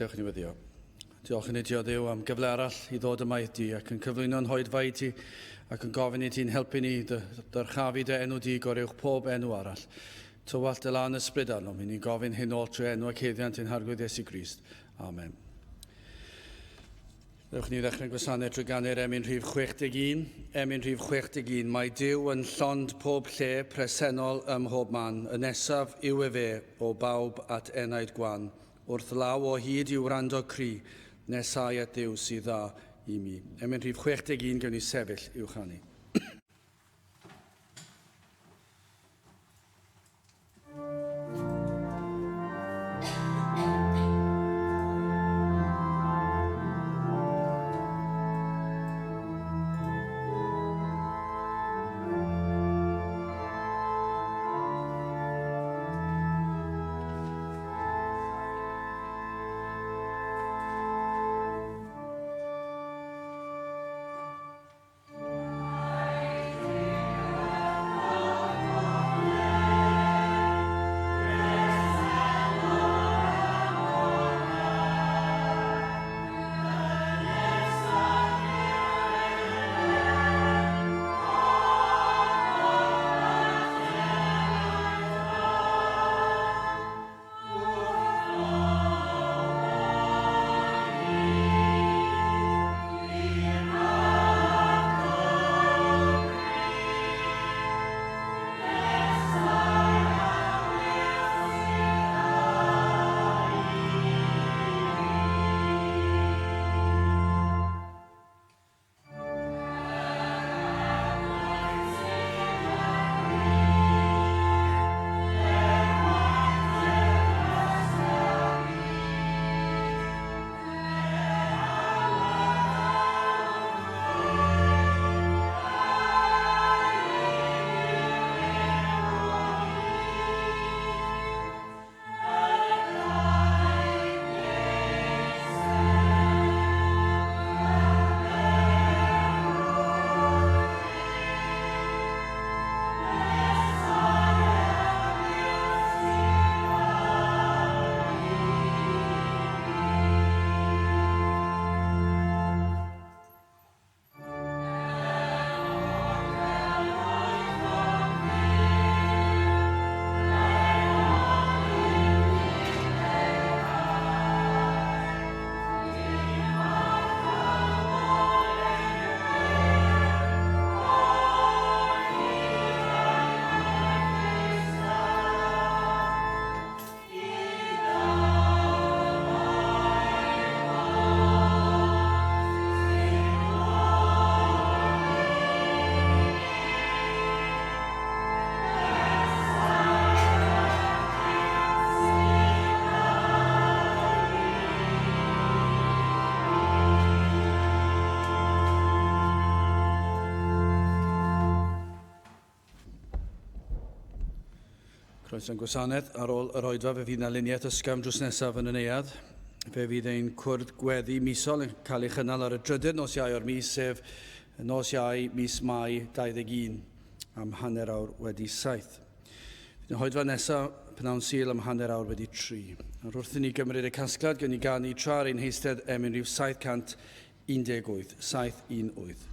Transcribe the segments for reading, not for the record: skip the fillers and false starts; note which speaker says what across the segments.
Speaker 1: Dewch i ni weddio. Diolch i ni ti o Dduw am gyfle arall i ddod yma i ti ac yn cyflwyno'n hoedfa i ti ac yn gofyn i ti'n helpu ni dy dyrchafu dy enw di goruwch pob enw arall. Tywallt dy lân ysbryd arnom, i ni'n gofyn hyn oll trwy enw ac haeddiant ein Harglwydd Iesu Grist. Amen. Dewch ni ddechrau'n gwasanaeth trwy ganu'r emyn rhif 61. Emyn rhif 61. Mae Duw yn llond pob lle, presennol ym mhob man. Y nesaf yw efe o bawb at enaid gwan. Wrth law o hyd i wrando cri, nesau at Dduw sydd dda i mi. Emyn rhif 61, gewn ni sefyll i'w chanu. Croeso i'n gwasanaeth. Ar ôl yr oedfa fe fydd 'na luniaeth ysgafn drws nesaf yn y neuadd. Fe fydd ein cwrdd gweddi misol yn cael ei chynnal ar y drydydd nos Iau o'r mis, sef nos Iau mis Mai 21 am 7:30. Fydd yn hoedfa nesaf pnawn Sul am 3:30. Nawr wrth i ni gymryd y casgliad, gewn ni ganu tra ar ein heistedd emyn rhif 718, 718.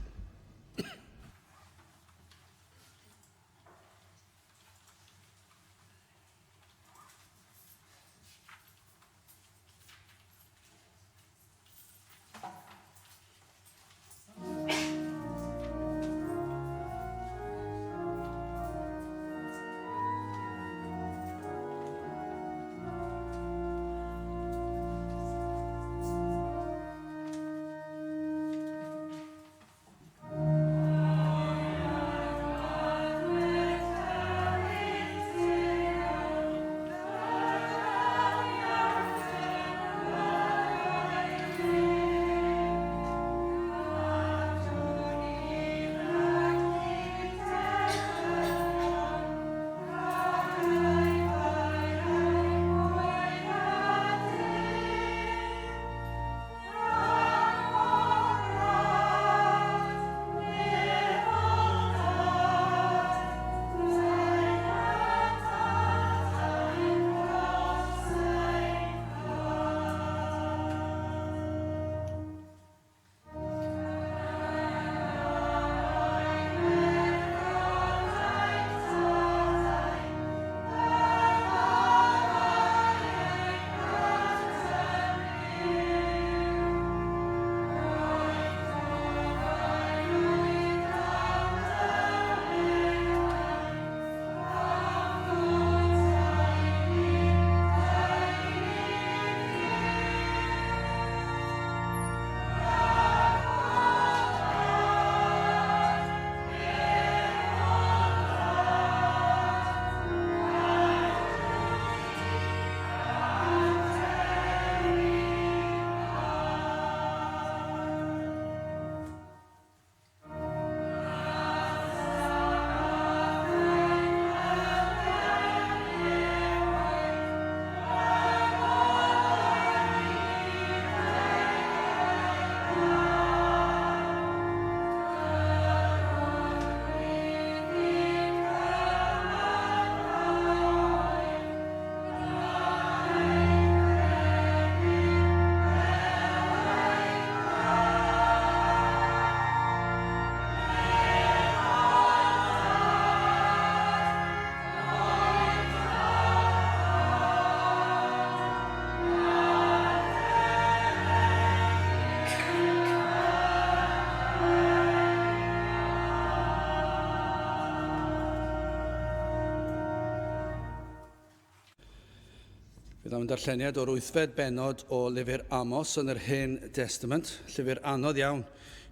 Speaker 1: Bydd am darlleniad o'r wythfed bennod o lyfr Amos yn yr Hen Testament, llyfr anodd iawn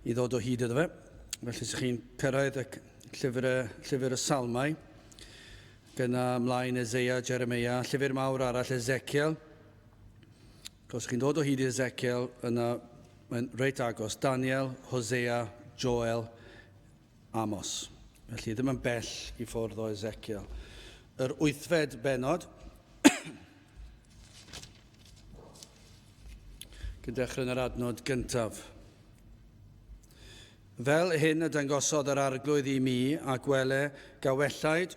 Speaker 1: i ddod o hyd iddo fe. Felly, os chi'n cyrraedd y llyfr, llyfr y Salmau, gyna ymlaen Ezeia, Jeremia, llyfr mawr arall Ezekiel. Os chi'n dod o hyd i Ezekiel, yna mae'n reit agos. Daniel, Hosea, Joel, Amos. Felly ddim yn bell i ffwrdd o Ezekiel. Yr wythfed bennod. Gyda dechrau yn yr adnod gyntaf. Fel hyn y dangosodd yr arglwydd i mi, ac wele gawellaid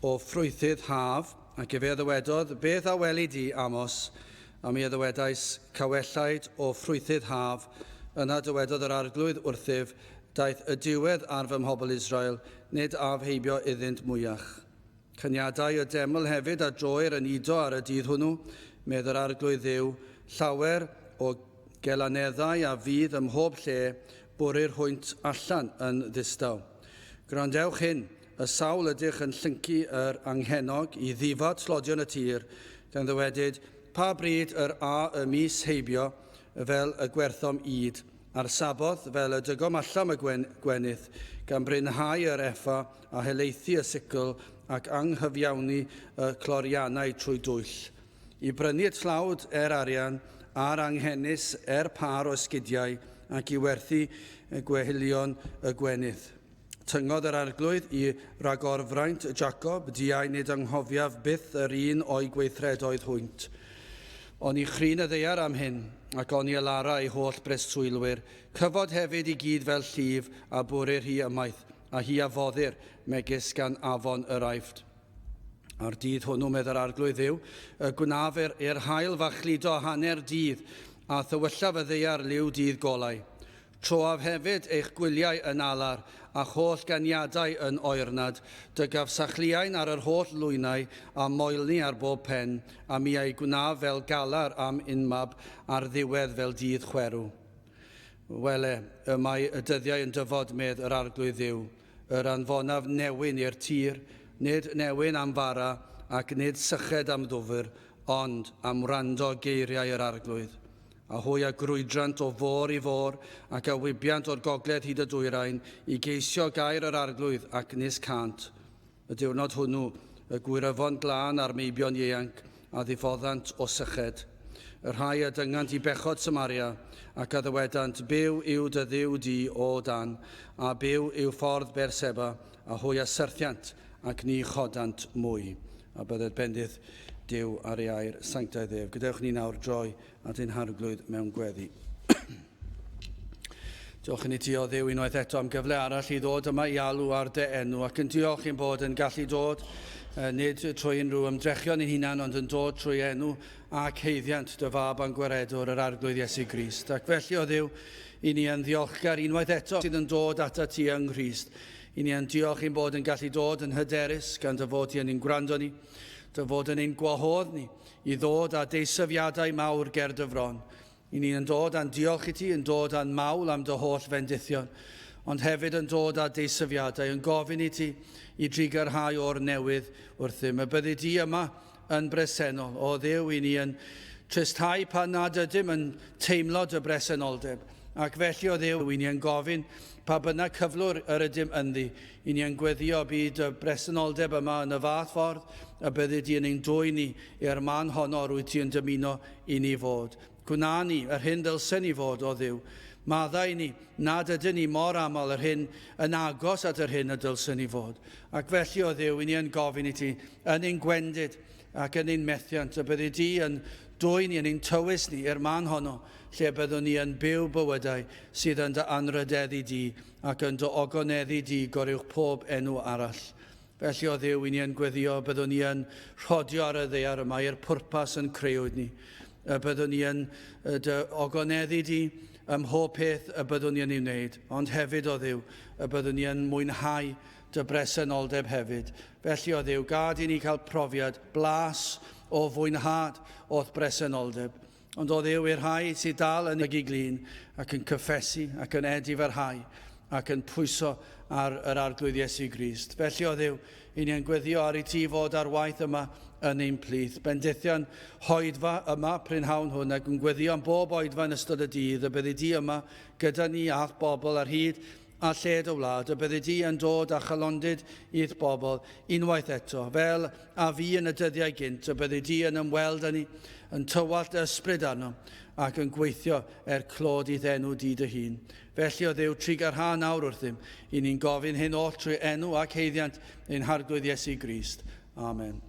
Speaker 1: o ffrwythydd haf, ac efe a ddywedodd, Beth a weli di, Amos? A mi a ddywedais, Cawellaid o ffrwythydd haf. Yna dywedodd yr arglwydd wrthyf, Daeth y diwedd ar fy mhobl Israel, nid af heibio iddynt mwyach. Cyniadau y deml hefyd a droir yn udo ar y dydd hwnnw, medd yr Arglwydd Dduw, llawer o gelaneddau a fydd ym mhob lle, bwrir hwynt allan yn ddistaw. Gwrandewch hyn, y sawl ydych yn llyncu yr anghennog i ddifa tlodion y tir, gan ddywedyd, Pa bryd yr a y mis heibio, fel y gwerthom ŷd, A'r Saboth, fel y dygom allan y gwen, gwenith, gan brinhau yr effa a helaethu y sicl ac anghyfiawni y cloriannau trwy dwyll. I brynu y tlawd er arian, a'r anghenus er pâr o esgidiau, ac i werthu gwehilion y gwenith. Tyngodd yr Arglwydd i ragorfraint Jacob, diau nid anghofiaf byth yr un o'i gweithredoedd hwynt. Oni chrin y ddaear am hyn, ac oni alara ei holl breswylwyr, cyfod hefyd i gyd fel llif, a bwrir hi ymaith, a hi a foddir, megis gan afon yr Aifft. A'r dydd hwnnw, medd yr Arglwydd Dduw, y gwnaf i'r haul fachludo hanner dydd, a thywyllaf y ddaear liw dydd golau. Troaf hefyd eich gwyliau yn alar, a'ch holl ganiadau yn oernad, dygaf sachliain ar yr holl lwynau, a moelni ar bob pen, a mi a'i gwnaf fel galar am unmab, ar ddiwedd fel dydd chwerw. Wele, y mae y dyddiau yn dyfod, medd yr Arglwydd Dduw, yr anfonaf newyn i'r tir, nid newyn am fara, ac nid syched am ddwfr, ond am wrando geiriau yr Arglwydd. A hwy a grwydrant o fôr i fôr, ac a wibiant o'r gogledd hyd y dwyrain, i geisio gair yr Arglwydd, ac nis cânt. Y diwrnod hwnnw, y gwyryfon glân a'r meibion ieuanc a ddiffoddant o syched. Y rhai a dyngant i bechod Samaria, ac a ddywedant, Byw yw dy Dduw di, O Dan, a byw yw ffordd Beerseba, a hwy a syrthiant, ac ni chodant mwy. A bydded bendith Duw ar ei air sanctaidd ef. Gadewch ni nawr droi at ein Harglwydd mewn gweddi. Diolch i ni ti o Dduw unwaith eto am gyfle arall i ddod yma i alw ar dy enw ac yn diolch i'n bod yn gallu dod nid trwy unrhyw ymdrechion ein hunan ond yn dod trwy enw ac haeddiant dy fab a'n gwaredwr yr Arglwydd Iesu Grist. Ac felly o Dduw, i ni yn ddiolchgar unwaith eto sydd yn dod ata ti yng Nghrist. I ni yn diolch i'n bod yn gallu dod yn hyderus gan dy fod ti yn ein gwrando ni, dy fod yn ein gwahodd ni i ddod â deisyfiadau mawr ger dy fron. I ni yn dod â'n diolch i ti, yn dod â'n mawl am dy holl fendithion, ond hefyd yn dod â deisyfiadau, yn gofyn i ti i drugarhau o'r newydd wrthym. Y byddi di yma yn bresennol. O Dduw, i ni yn tristhau pan nad ydym yn teimlo dy bresenoldeb. Ac felly, o Dduw, i ni yn gofyn pa bynnag cyflwr yr ydym ynddi, i ni yn gweddio byd y bresenoldeb yma yn y fath ffordd y byddi di yn ein dwyn ni i'r man honno rwyt ti yn dymuno i ni fod. Gwna ni yr hyn ddylsen ni fod, o Dduw. Maddau i ni nad ydyn ni mor aml yr hyn yn agos at yr hyn y dylsen ni fod. Ac felly, o Dduw, i ni yn gofyn i ti, yn ein gwendid ac yn ein methiant, y byddi di yn dwyn ni, yn ein tywys ni i'r man honno lle byddwn ni yn byw bywydau sydd yn dy anrhydeddu di ac yn dy ogoneddu di goruwch pob enw arall. Felly, o Dduw, i ni yn gweddio, byddwn ni yn rhodio ar y ddaear yma i'r pwrpas yn creuwyd ni. Y byddwn ni yn dy ogoneddu di ym mhob peth y byddwn ni yn ei wneud, ond hefyd, o Dduw, y byddwn ni yn mwynhau dy bresenoldeb hefyd. Felly, o Dduw, gad i ni cael profiad blas o fwynhad o'th bresenoldeb. Ond o Dduw, i'r rhai sydd dal yn mygu glin ac yn cyffesu ac yn edifarhau ac yn pwyso ar yr Arglwydd Iesu Grist. Felly, o Dduw, i ni yn gweddio ar i ti fod ar waith yma yn ein plith. Bendithion hoedfa yma prynhawn hwn ac yn gweddio am bob oedfa yn ystod y dydd y byddi di yma gyda ni a'th bobl ar hyd a lled y wlad, y byddi di yn dod â chalondid i'th bobl unwaith eto, fel a fu yn y dyddiau gynt, y byddi di yn ymweld â ni, yn tywallt dy ysbryd arno, ac yn gweithio er clod i'th enw di dy hun. Felly, o Dduw, trugarha nawr wrthym, i ni'n gofyn hyn oll trwy enw ac haeddiant ein Harglwydd Iesu Grist. Amen.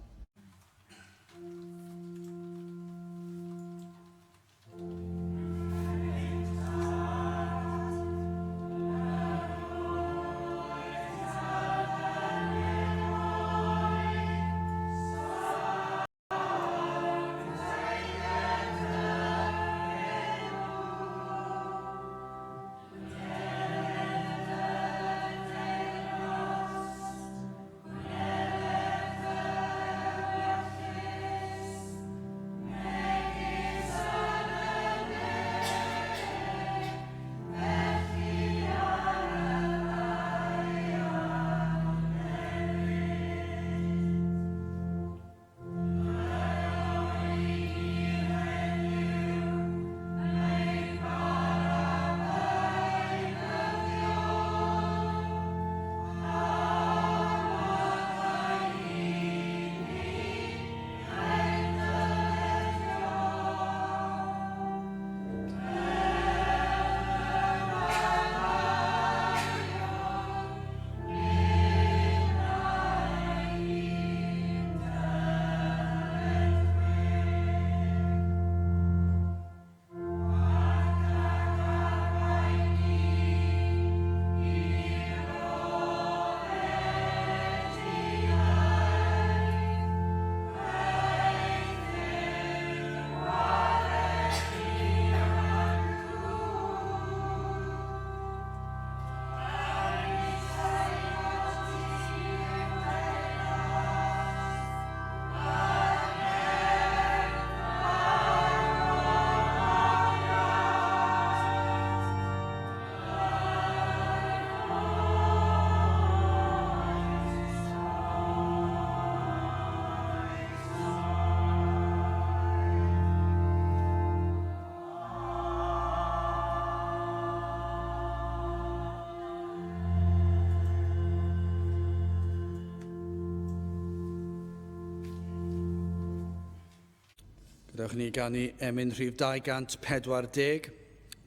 Speaker 1: Gadewch i ni ganu emyn rhif 240,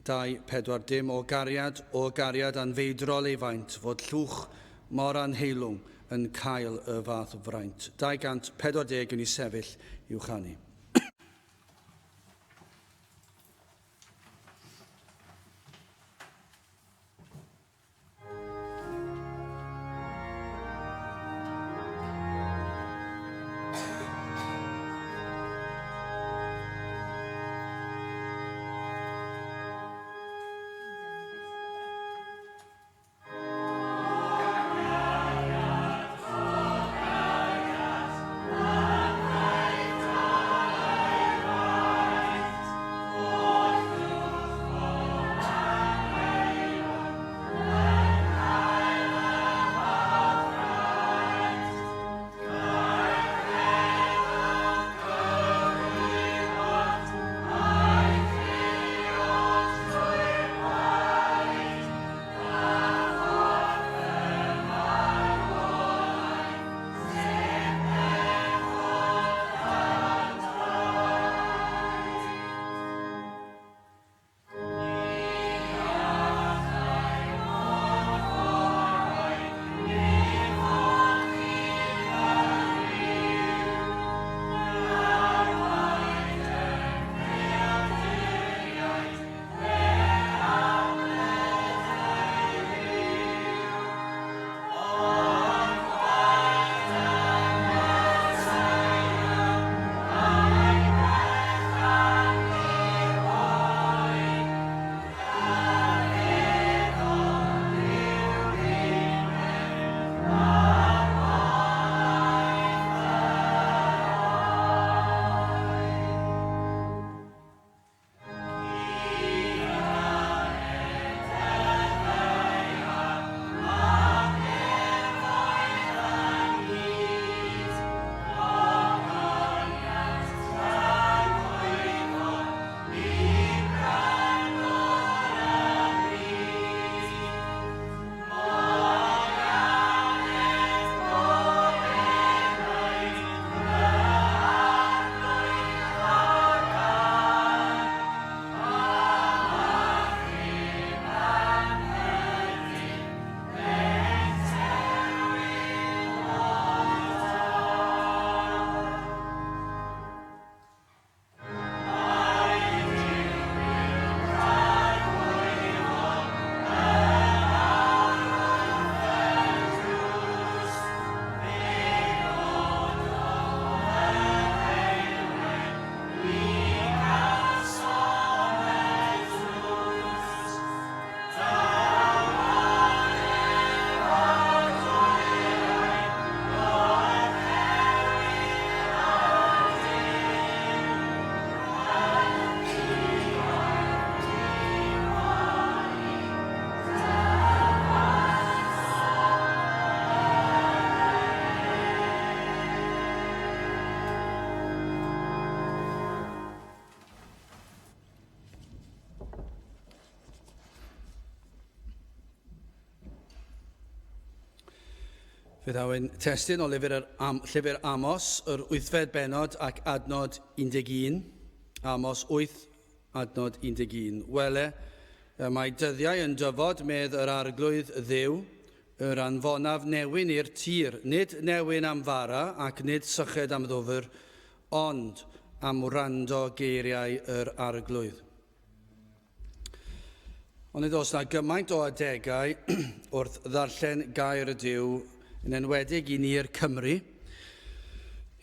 Speaker 1: 240 o gariad, o gariad anfeidrol ei faint, fod llwch mor anheilwng yn cael y fath fraint. 240 yn ei sefyll i'w chanu. Fe ddaw ein testun o lyfr, yr Am, llyfr Amos, yr wythfed bennod ac adnod 11. Amos 8, adnod 11. Wele, y mae dyddiau yn dyfod, medd yr arglwydd ddiw, yr anfonaf newyn i'r tir, nid newyn am fara ac nid syched am ddwfr, ond am wrando geiriau yr arglwydd. Ond nid oes na gymaint o adegau wrth ddarllen gair y Duw, yn enwedig i ni'r Cymry.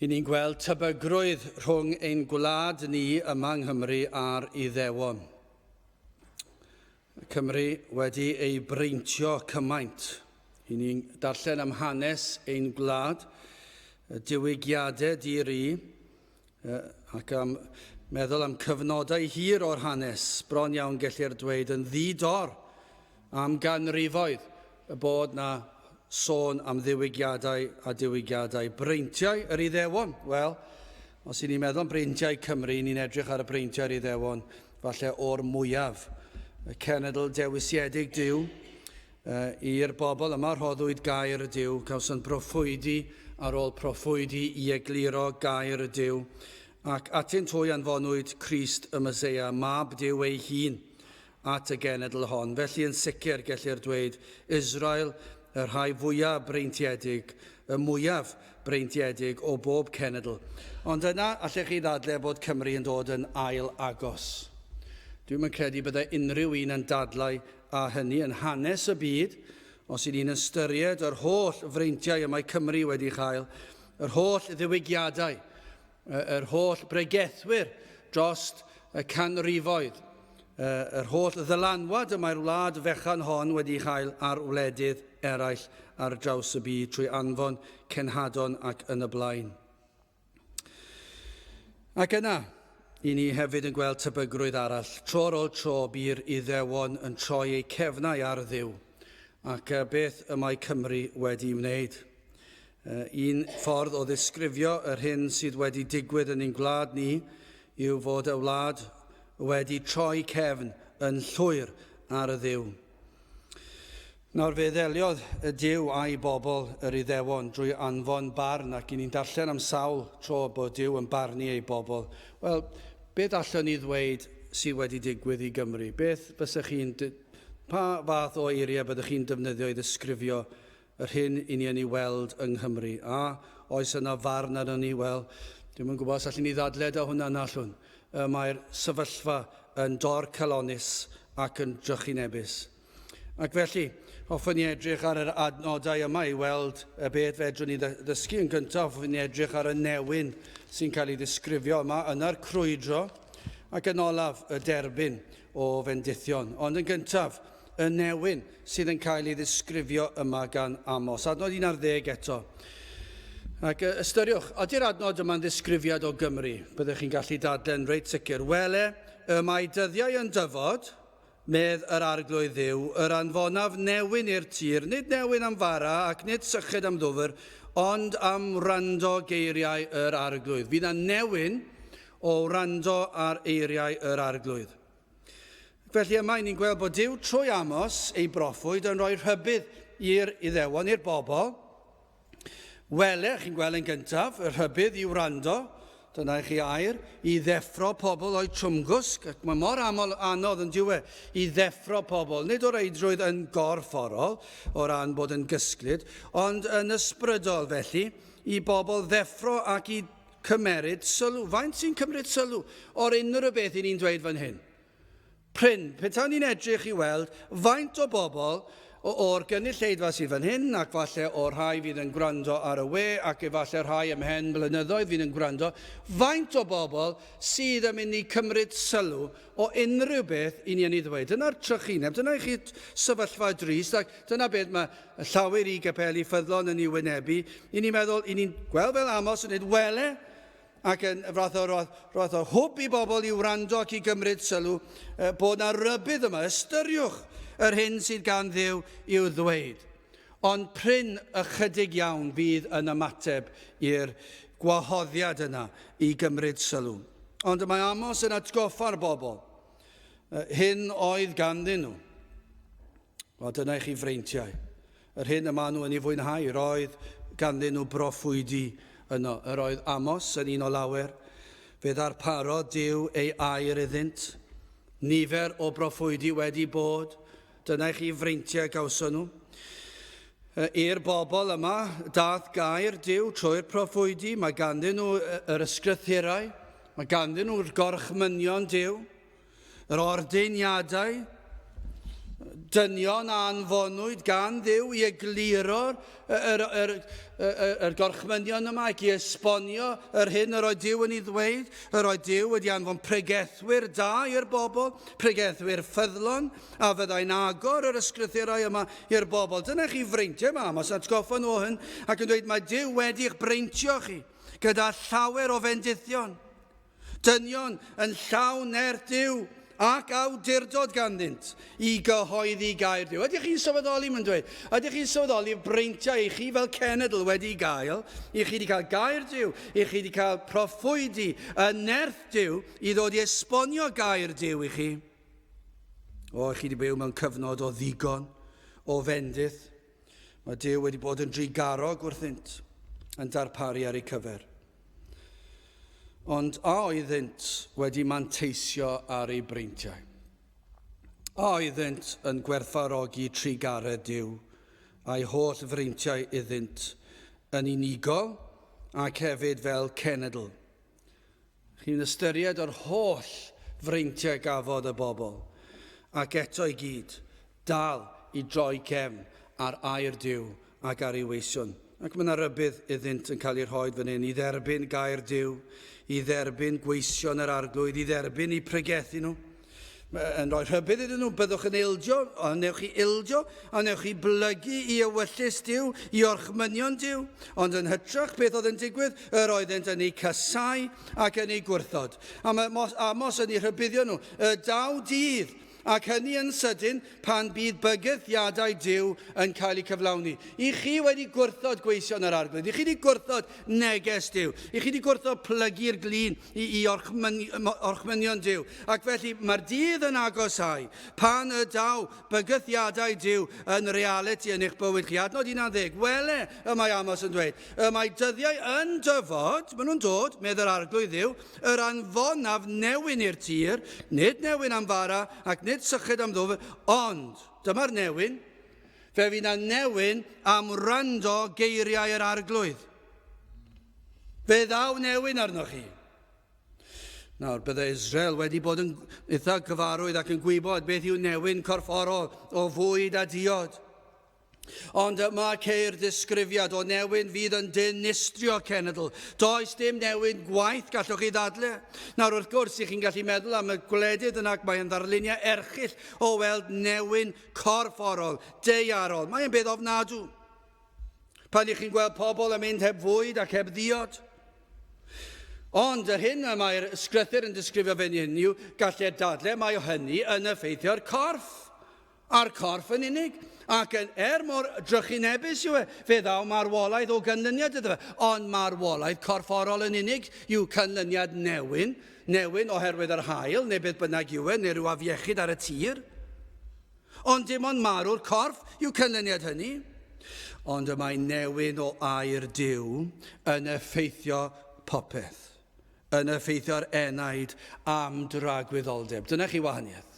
Speaker 1: I ni'n gweld tebygrwydd rhwng ein gwlad ni yma yng Nghymru a'r Iddewon. Cymru wedi ei breintio cymaint. I ni'n darllen am hanes ein gwlad, y diwygiadau di-ri, Ac am meddwl am cyfnodau hir o'r hanes, bron iawn gellir dweud yn ddi-dor am ganrifoedd y bod na sôn am ddiwygiadau a diwygiadau. Breintiau yr Iddewon, wel, os i ni'n meddwl am breintiau Cymru, ni'n edrych ar y breintiau'r Iddewon, falle o'r mwyaf. Y cenedl dewisiedig Duw, I'r bobl yma rhoddwyd gair y Duw, cawsant broffwydi ar ôl proffwydi i egluro gair y Duw, ac atynt hwy anfonwyd Crist y Meseia, Mab Duw ei hun, at y genedl hon. Felly yn sicr gellir dweud, Israel, y rhai fwyaf breintiedig, y mwyaf breintiedig o bob cenedl. Ond yna, allech chi ddadle bod Cymru yn dod yn ail agos. Dwi'm yn credu byddai unrhyw un yn dadlau a hynny yn hanes y byd, os y'n ni'n ystyried yr holl freintiau y mae Cymru wedi chael, yr holl ddiwygiadau, yr holl bregethwyr dros y canrifoedd, yr holl ddylanwad y mae'r wlad fechan hon wedi chael ar wledydd eraill ar draws y byd trwy anfon cenhadon ac yn y blaen. Ac yna, i ni hefyd yn gweld tebygrwydd arall. Tro ar ôl tro, bu'r Iddewon yn troi eu cefnau ar Dduw, ac beth y mae Cymru wedi wneud. Un ffordd o ddisgrifio yr hyn sydd wedi digwydd yn ein gwlad ni yw fod y wlad wedi troi cefn yn llwyr ar y Dduw. Nawr fe ddeliodd y Duw â'i bobl yr Iddewon drwy anfon barn, ac i ni'n darllen am sawl tro bod Duw yn barnu ei bobl. Wel, beth allwn ni ddweud sydd wedi digwydd i Gymru? Beth fysech chi'n... Pa fath o eiriau byddech chi'n defnyddio i ddisgrifio yr hyn i ni yn ei weld yng Nghymru? A oes yna farn arnon ni? Wel, dwi'm yn gwybod os allwn ni ddadle da hwnna, na allwn. Y mae'r sefyllfa yn dorcalonnus ac yn drychinebus. Ac felly, hoffwn i edrych ar yr adnodau yma i weld y beth fedrwn ni ddysgu. Yn gyntaf, hoffwn i edrych ar y newyn sy'n cael ei ddisgrifio yma, yna'r crwydro, ac yn olaf, y derbyn o fendithion. Ond yn gyntaf, y newyn sydd yn cael ei ddisgrifio yma gan Amos. Adnod 11 eto. Ac ystyriwch, ydy'r adnod yma'n ddisgrifiad o Gymru? Byddwch chi'n gallu dadlen reit sicr. Wele, y mae dyddiau yn dyfod, Medd yr Arglwydd Dduw, yr anfonaf newyn i'r tir, nid newyn am fara ac nid syched am ddwfr, ond am wrando geiriau yr Arglwydd. Fydd na newyn o wrando ar eiriau yr Arglwydd. Felly yma, ni'n gweld bod Duw trwy Amos, ei broffwyd, yn rhoi rhybudd i'r Iddewon, i'r bobl, Wele, chi'n gweld yn gyntaf, y rhybudd i wrando, dyna i chi air, i ddeffro pobl o'u trwmgwsg, ac mae mor aml anodd yn diwe i ddeffro pobl, nid o reidrwydd yn gorfforol, o ran bod yn gysglyd, ond yn ysbrydol felly, i bobl ddeffro ac i cymeryd sylw. Faint sy'n cymryd sylw o'r unrhyw beth i ni'n dweud fan hyn? Prin. Petawn ni'n edrych i weld faint o bobl o'r gynulleidfa sydd fan hyn, ac falle o'r rhai fydd yn gwrando ar y we, ac efallai rhai ymhen blynyddoedd fydd yn gwrando, faint o bobl sydd yn mynd i cymryd sylw o unrhyw beth i ni yn ei ddweud. Dyna'r trychineb, dyna i chi sefyllfa drist, ac dyna beth mae llawer i gapeli ffyddlon yn ei wynebu. I ni'n meddwl, i ni'n gweld fel Amos yn dweud, wele, ac yn fath o, fath o hwb i bobl i wrando ac i gymryd sylw bod na rybudd yma. Ystyriwch yr hyn sydd gan Dduw i'w ddweud. Ond prin ychydig iawn fydd yn ymateb i'r gwahoddiad yna i gymryd sylw. Ond mae Amos yn atgoffa'r bobl. Hyn oedd ganddyn nhw. Wel, dyna i chi freintiau. Yr hyn y maen nhw yn ei fwynhau, roedd ganddyn nhw broffwydi yno. Yr oedd Amos yn un o lawer. Fe ddarparodd Duw ei air iddynt. Nifer o broffwydi wedi bod. Dyna i chi freintiau gawson nhw. I'r bobl yma, dath gair Duw trwy'r proffwydi. Mae ganddyn nhw yr ysgrythurau. Mae ganddyn nhw'r gorchmynion Duw. Yr ordeiniadau, dynion a anfonwyd gan Dduw i egluro'r yr, yr, yr, yr gorchmynion yma ac i esbonio yr hyn yr oedd Duw yn ei ddweud. Yr oedd Duw wedi anfon pregethwyr da i'r bobl, pregethwyr ffyddlon, a fyddai'n agor yr ysgrythurau yma i'r bobl. Dyna chi freintiau yma, Amos atgoffa nhw o hyn ac yn dweud mae Duw wedi'ch breintio chi gyda llawer o fendithion. Dynion yn llawn nerth Duw ac awdurdod ganddynt i gyhoeddi gair Duw. Ydych chi'n sylweddoli, mae'n dweud, ydych chi'n sylweddoli breintiau i chi fel cenedl wedi gael, i chi wedi cael gair Duw, i chi wedi cael proffwydi yn nerth Duw i ddod i esbonio gair Duw i chi. O, i chi wedi byw mewn cyfnod o ddigon, o fendith. Mae Duw wedi bod yn drugarog wrthynt, yn darparu ar eu cyfer. Ond a oeddynt wedi manteisio ar eu breintiau? A oeddynt yn gwerthfawrogi trugaredd Duw a'i holl freintiau iddynt yn unigol ac hefyd fel cenedl? Chi'n ystyried yr holl freintiau gafodd y bobl, ac eto i gyd, dal i droi cefn ar air Duw ac ar ei weision. Ac mae yna rybudd iddynt yn cael ei rhoi fan hyn i dderbyn gair Duw, i dderbyn gweision yr Arglwydd, i dderbyn eu pregethu nhw. Yn rhoi rhybudd iddyn nhw, byddwch yn ildio, a newch chi ildio, a newch chi blygu i ewyllys Duw, i orchmynion Duw. Ond yn hytrach, beth oedd yn digwydd? Yr oeddent yn eu casau ac yn eu gwrthod. A mae Amos yn eu rhybuddio nhw, y daw dydd ac hynny yn sydyn pan bydd bygythiadau Duw yn cael eu cyflawni. I chi wedi gwrthod gweision yr Arglwydd, i chi wedi gwrthod neges Duw, i chi wedi gwrthod plygu'r glin i, i orchmynion Duw. Ac felly mae'r dydd yn agosáu pan y daw bygythiadau Duw yn realiti yn eich bywyd chi. Adnod 11, wele, y mae Amos yn dweud, y mae dyddiau yn dyfod, maen nhw'n dod, medd yr Arglwydd Dduw, Yr anfonaf newyn i'r tir, nid newyn am fara ac nid syched am ddwfr, ond, dyma'r newyn, fe fydd na newyn am wrando geiriau yr Arglwydd. Fe ddaw newyn arnoch chi. Nawr, bydde Israel wedi bod yn eitha gyfarwydd ac yn gwybod beth yw newyn corfforol o fwyd a diod. Ond yma ceir disgrifiad o newyn fydd yn dinistrio cenedl. Does dim newyn gwaith, gallwch chi ddadle. Nawr wrth gwrs, i chi'n gallu meddwl am y gwledydd yna ac mae'n ddarluniau erchyll o weld newyn corfforol, daearol. Mae'n beth ofnadw. Pan i chi'n gweld pobl yn mynd heb fwyd ac heb ddiod. Ond yr hyn y mae'r ysgrythur yn disgrifio fan hyn yw gallai dadle mae o hynny yn effeithio'r corff. A'r corff yn unig, ac yn, er mor drychinebus yw e, fe ddaw marwolaeth o ganlyniad iddo fe. Ond marwolaeth corfforol yn unig yw canlyniad newyn, newyn oherwydd yr haul, neu beth bynnag yw e, neu rhyw afiechyd ar y tir. Ond dim ond marw'r corff yw canlyniad hynny. Ond y mae newyn o air Duw yn effeithio popeth. yn effeithio'r enaid am dragwyddoldeb. Dyna chi wahaniaeth.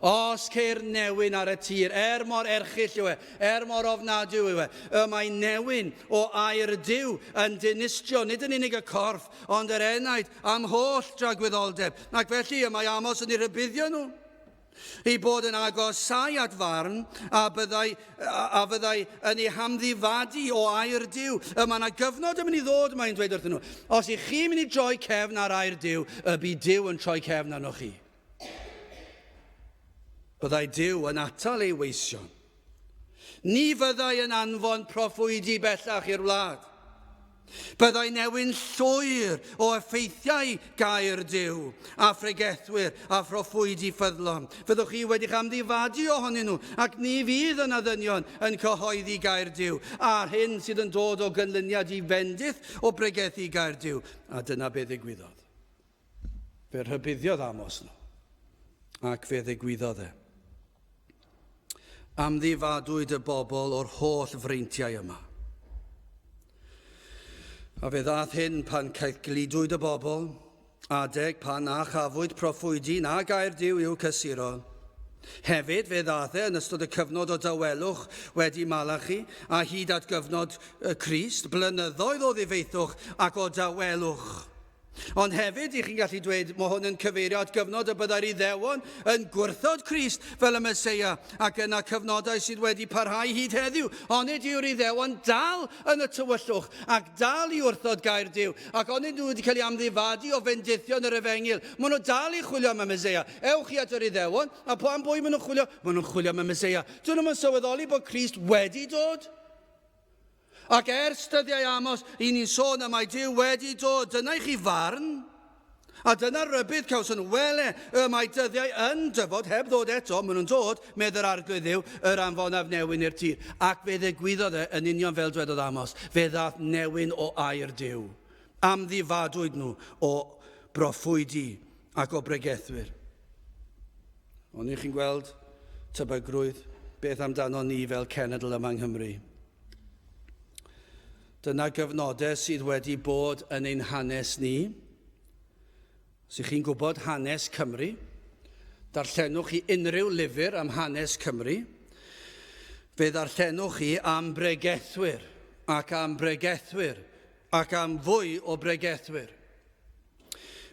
Speaker 1: Os ceir newyn ar y tir, er mor erchyll yw e, er mor ofnadwy yw e, y mae newyn o air Duw yn dinistrio nid yn unig y corff, ond yr enaid am holl dragwyddoldeb. Ac felly y mae Amos yn eu rhybuddio nhw. Ei bod yn agosáu at farn a, byddai, a, a fyddai yn ei hamddifadu o air Duw. Y mae yna gyfnod yn mynd i ddod, mae'n dweud wrthyn nhw. Os ych chi'n mynd i droi cefn ar air Duw, y bydd Duw yn troi cefn arnoch chi. Byddai Duw yn atal ei weision. Ni fyddai yn anfon proffwydi bellach i'r wlad. Byddai newyn llwyr o effeithiau gair Duw a phregethwyr a phroffwydi ffyddlon. Fyddwch chi wedi'ch amddifadu ohonyn nhw, ac ni fydd yna ddynion yn cyhoeddi gair Duw, a'r hyn sydd yn dod o gynlyniad i fendith o bregethu gair Duw. A dyna be ddigwyddodd. Fe rhybuddiodd Amos nhw, ac fe ddigwyddodd e. Amddifadwyd y bobl o'r holl freintiau yma. A fe ddaeth hyn pan caethgludwyd y bobl, adeg pan na chafwyd proffwydi na gair Duw i'w cysuro. Hefyd, fe ddaeth e yn ystod y cyfnod o dawelwch wedi Malachi a hyd at gyfnod y Crist, blynyddoedd o ddifeithwch ac o dawelwch. Ond hefyd, i chi'n gallu dweud, mae hwn yn cyfeirio at gyfnod y byddai'r Iddewon yn gwrthod Crist fel y Meseia, ac yna cyfnodau sydd wedi parhau hyd heddiw. Onid yw'r Iddewon dal yn y tywyllwch ac dal i wrthod gair Duw, ac onid nhw wedi cael eu amddifadu o fendithion yr Efengyl? Maen nhw dal i chwilio am y Meseia. Ewch i at yr Iddewon, a po am bwy maen nhw'n chwilio? Maen nhw'n chwilio am y Meseia. Dyn nhw'n sylweddoli bod Crist wedi dod. Ac ers dyddiau Amos, i ni'n sôn am mae Duw wedi dod. Dyna i chi farn. A dyna rybudd cawson nhw. Wele, y mae dyddiau yn dyfod, heb ddod eto, maen nhw'n dod, medd yr Arglwydd Dduw, yr anfonaf newyn i'r tir. Ac fe ddigwyddodd e yn union fel dwedodd Amos. Fe ddaeth newyn o air Duw. Amddifadwyd nhw o broffwydi ac o bregethwyr. Ond i chi'n gweld tebygrwydd, beth amdano ni fel cenedl yma yng Nghymru? Dyna gyfnodau sydd wedi bod yn ein hanes ni. Os ych chi'n gwybod hanes Cymru, darllenwch chi unrhyw lyfr am hanes Cymru. Fe ddarllenwch chi am bregethwyr ac am bregethwyr ac am fwy o bregethwyr.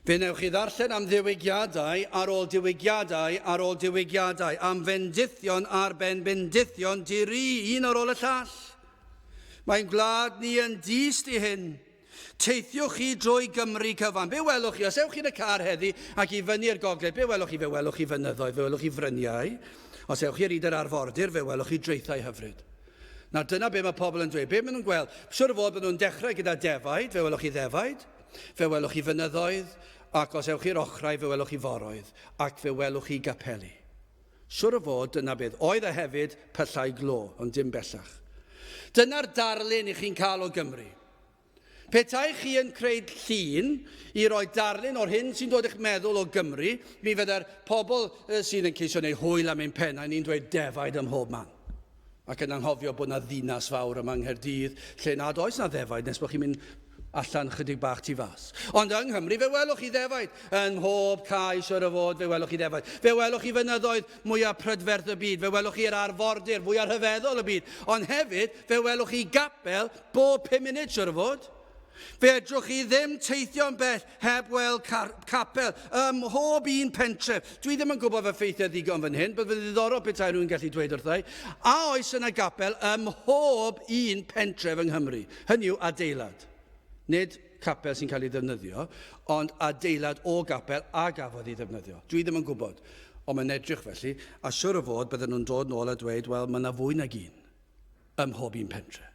Speaker 1: Fe wnewch chi ddarllen am ddiwygiadau ar ôl diwygiadau ar ôl diwygiadau, am fendithion ar ben bendithion di-ri, un ar ôl y llall. Mae'n gwlad ni yn dyst i hyn. Teithiwch chi drwy Gymru cyfan. Be welwch chi? Os ewch chi'n y car heddi ac i fyny'r gogledd, be welwch chi? Fe welwch chi fynyddoedd, fe welwch chi fryniau. Os ewch chi ar hyd yr arfordir, fe welwch chi draethau hyfryd. Nawr dyna be mae pobl yn dweud. Be maen nhw'n gweld? Siwr o fod maen nhw'n dechrau gyda defaid, fe welwch chi ddefaid. Fe welwch chi fynyddoedd, ac os ewch i'r ochrau fe welwch chi foroedd, ac fe welwch chi gapeli. Siwr o fod dyna beth oedd a hefyd pyllau glo, ond dim bellach. Dyna'r darlun i chi'n cael o Gymru. Petai chi yn creu llun i roi darlun o'r hyn sy'n dod i'ch meddwl o Gymru, mi fydde'r pobl sydd yn ceisio gwneud hwyl am ein pennau ni'n dweud defaid ym mhob man. Ac yn anghofio bod 'na ddinas fawr yma yng Nghaerdydd lle nad oes 'na ddefaid nes bod chi'n mynd allan chydig bach tu fas. Ond yng Nghymru fe welwch chi ddefaid yn mhob cae siwr o fod fe welwch chi ddefaid. Fe welwch chi fynyddoedd mwyaf prydferth y byd, fe welwch chi'r arfordir fwyaf rhyfeddol y byd, ond hefyd fe welwch chi gapel bob pum munud siwr o fod. Fedrwch chi ddim teithio'n bell heb weld capel ym mhob un pentref. Dwi ddim yn gwybod fy ffeithiau ddigon fan hyn, bydd fy ddiddorol petai rhywun gallu dweud wrtha i. A oes yna gapel ym mhob un pentref yng Nghymru? Hynny yw adeilad. Nid capel sy'n cael ei ddefnyddio, ond adeilad o gapel a gafodd ei ddefnyddio. Dwi ddim yn gwybod, ond mae'n edrych felly, a siwr o fod bydden nhw'n dod nôl a dweud, wel, mae yna fwy nag un ym mhob un pentre.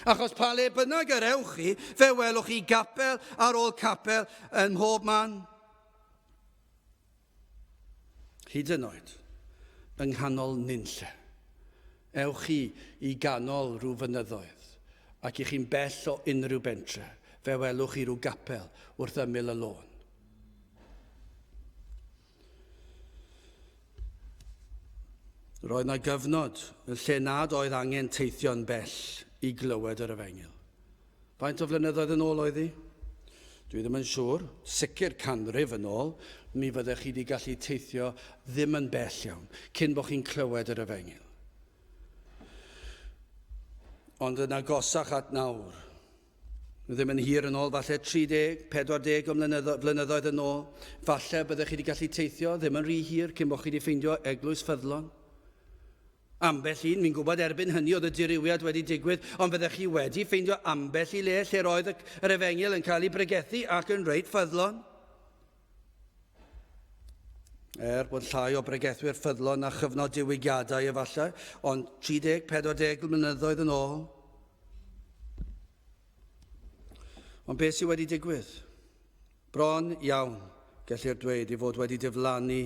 Speaker 1: Achos pa le bynnag yr ewch chi, fe welwch chi gapel ar ôl capel yn mhob man. Hyd yn oed, yng nghanol nunlle. Ewch chi i ganol rhyw fynyddoedd, ac i chi'n bell o unrhyw bentre, fe welwch chi rhyw gapel wrth ymyl y lôn. Roedd 'na gyfnod lle nad oedd angen teithio'n bell i glywed yr efengyl. Faint o flynyddoedd yn ôl oedd hi? Dwi ddim yn siŵr. Sicr canrif yn ôl, mi fyddech chi wedi gallu teithio ddim yn bell iawn cyn bod chi'n clywed yr efengyl. Ond yn agosach at nawr, Ddim yn hir yn ôl, falle 30, 40 o flynyddoedd yn ôl, falle byddech chi wedi gallu teithio ddim yn rhy hir cyn bod chi wedi ffeindio eglwys ffyddlon. Ambell un, fi'n gwybod erbyn hynny oedd y dirywiad wedi digwydd, ond fyddech chi wedi ffeindio ambell i le lle'r oedd yr efengyl yn cael ei bregethu ac yn reit ffyddlon. Er bod llai o bregethwyr ffyddlon na chyfnod diwygiadau efallai, ond 30, 40 mlynyddoedd yn ôl. Ond beth sydd wedi digwydd? Bron iawn, gellir dweud, ei fod wedi diflannu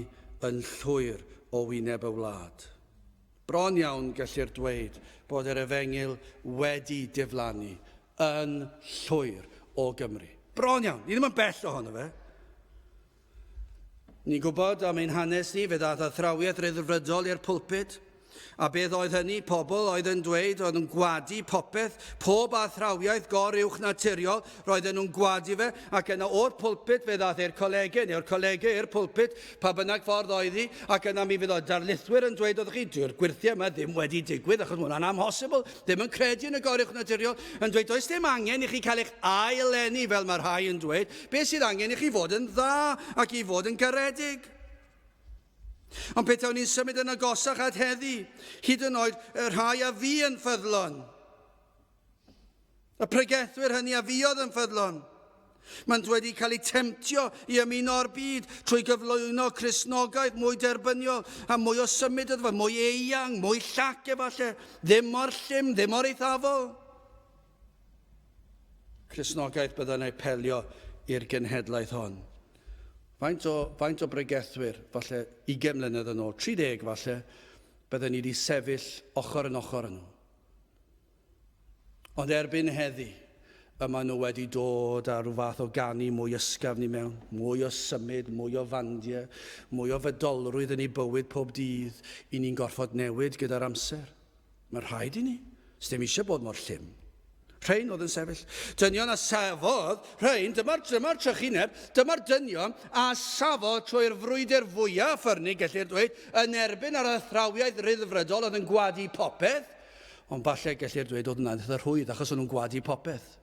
Speaker 1: yn llwyr o wyneb y wlad. Bron iawn, gellir dweud, bod yr efengyl wedi diflannu yn llwyr o Gymru. Bron iawn, ni ddim yn bell ohono fe. Ni'n gwybod am ein hanes ni, fe ddaeth athrawiaeth ryddfrydol i'r pulpit. A beth oedd hynny? Pobl oedd yn dweud, oedd yn gwadu popeth, pob athrawiaeth gor-uwch naturiol, roedden nhw'n gwadu fe, ac yna o'r pulpit fe ddaeth i'r colegau, neu'r colegau i'r pulpit, pa bynnag ffordd oedd hi, ac yna mi fydd o darlithwyr yn dweud wrthych chi, dyw'r gwyrthiau yma ddim wedi digwydd, achos mae hwnna'n amhosibl, ddim yn credu yn y goruwch naturiol, yn dweud does dim angen i chi cael eich ail-eni fel mae rhai yn dweud, beth sydd angen i chi fod yn dda ac i fod yn garedig. Ond petawn ni'n symud yn agosach at heddi, hyd yn oed y rhai a fu yn ffyddlon, y pregethwyr hynny a fuodd yn ffyddlon, maent wedi cael eu temtio i ymuno â'r byd trwy gyflwyno Cristnogaeth mwy derbyniol a mwy o symud iddo fo, mwy eang, mwy llac efallai, ddim mor llym, ddim mor eithafol. Cristnogaeth byddai'n ei pelio i'r genhedlaeth hon. Faint o, faint o bregethwyr, falle 20 mlynedd yn ôl, 30 falle, bydden ni wedi sefyll ochr yn ochr â nhw. Ond erbyn heddi, y maen nhw wedi dod â rhyw fath o ganu mwy ysgafn i mewn, mwy o symud, mwy o fandiau, mwy o fydolrwydd yn eu bywyd pob dydd, i ni'n gorfod newid gyda'r amser. Mae'n rhaid i ni. Sdim eisiau bod mor llym. Rhain oedd yn sefyll. Dynion a safodd, rhain, dyma'r dyma trychineb, dyma'r dynion a safodd trwy'r frwydr fwyaf ffyrnig, gellir dweud, yn erbyn yr athrawiaeth ryddfrydol oedd yn gwadu popeth. Ond falle gellir dweud oedd hwnna'n eitha rhwydd achos o'n nhw'n gwadu popeth.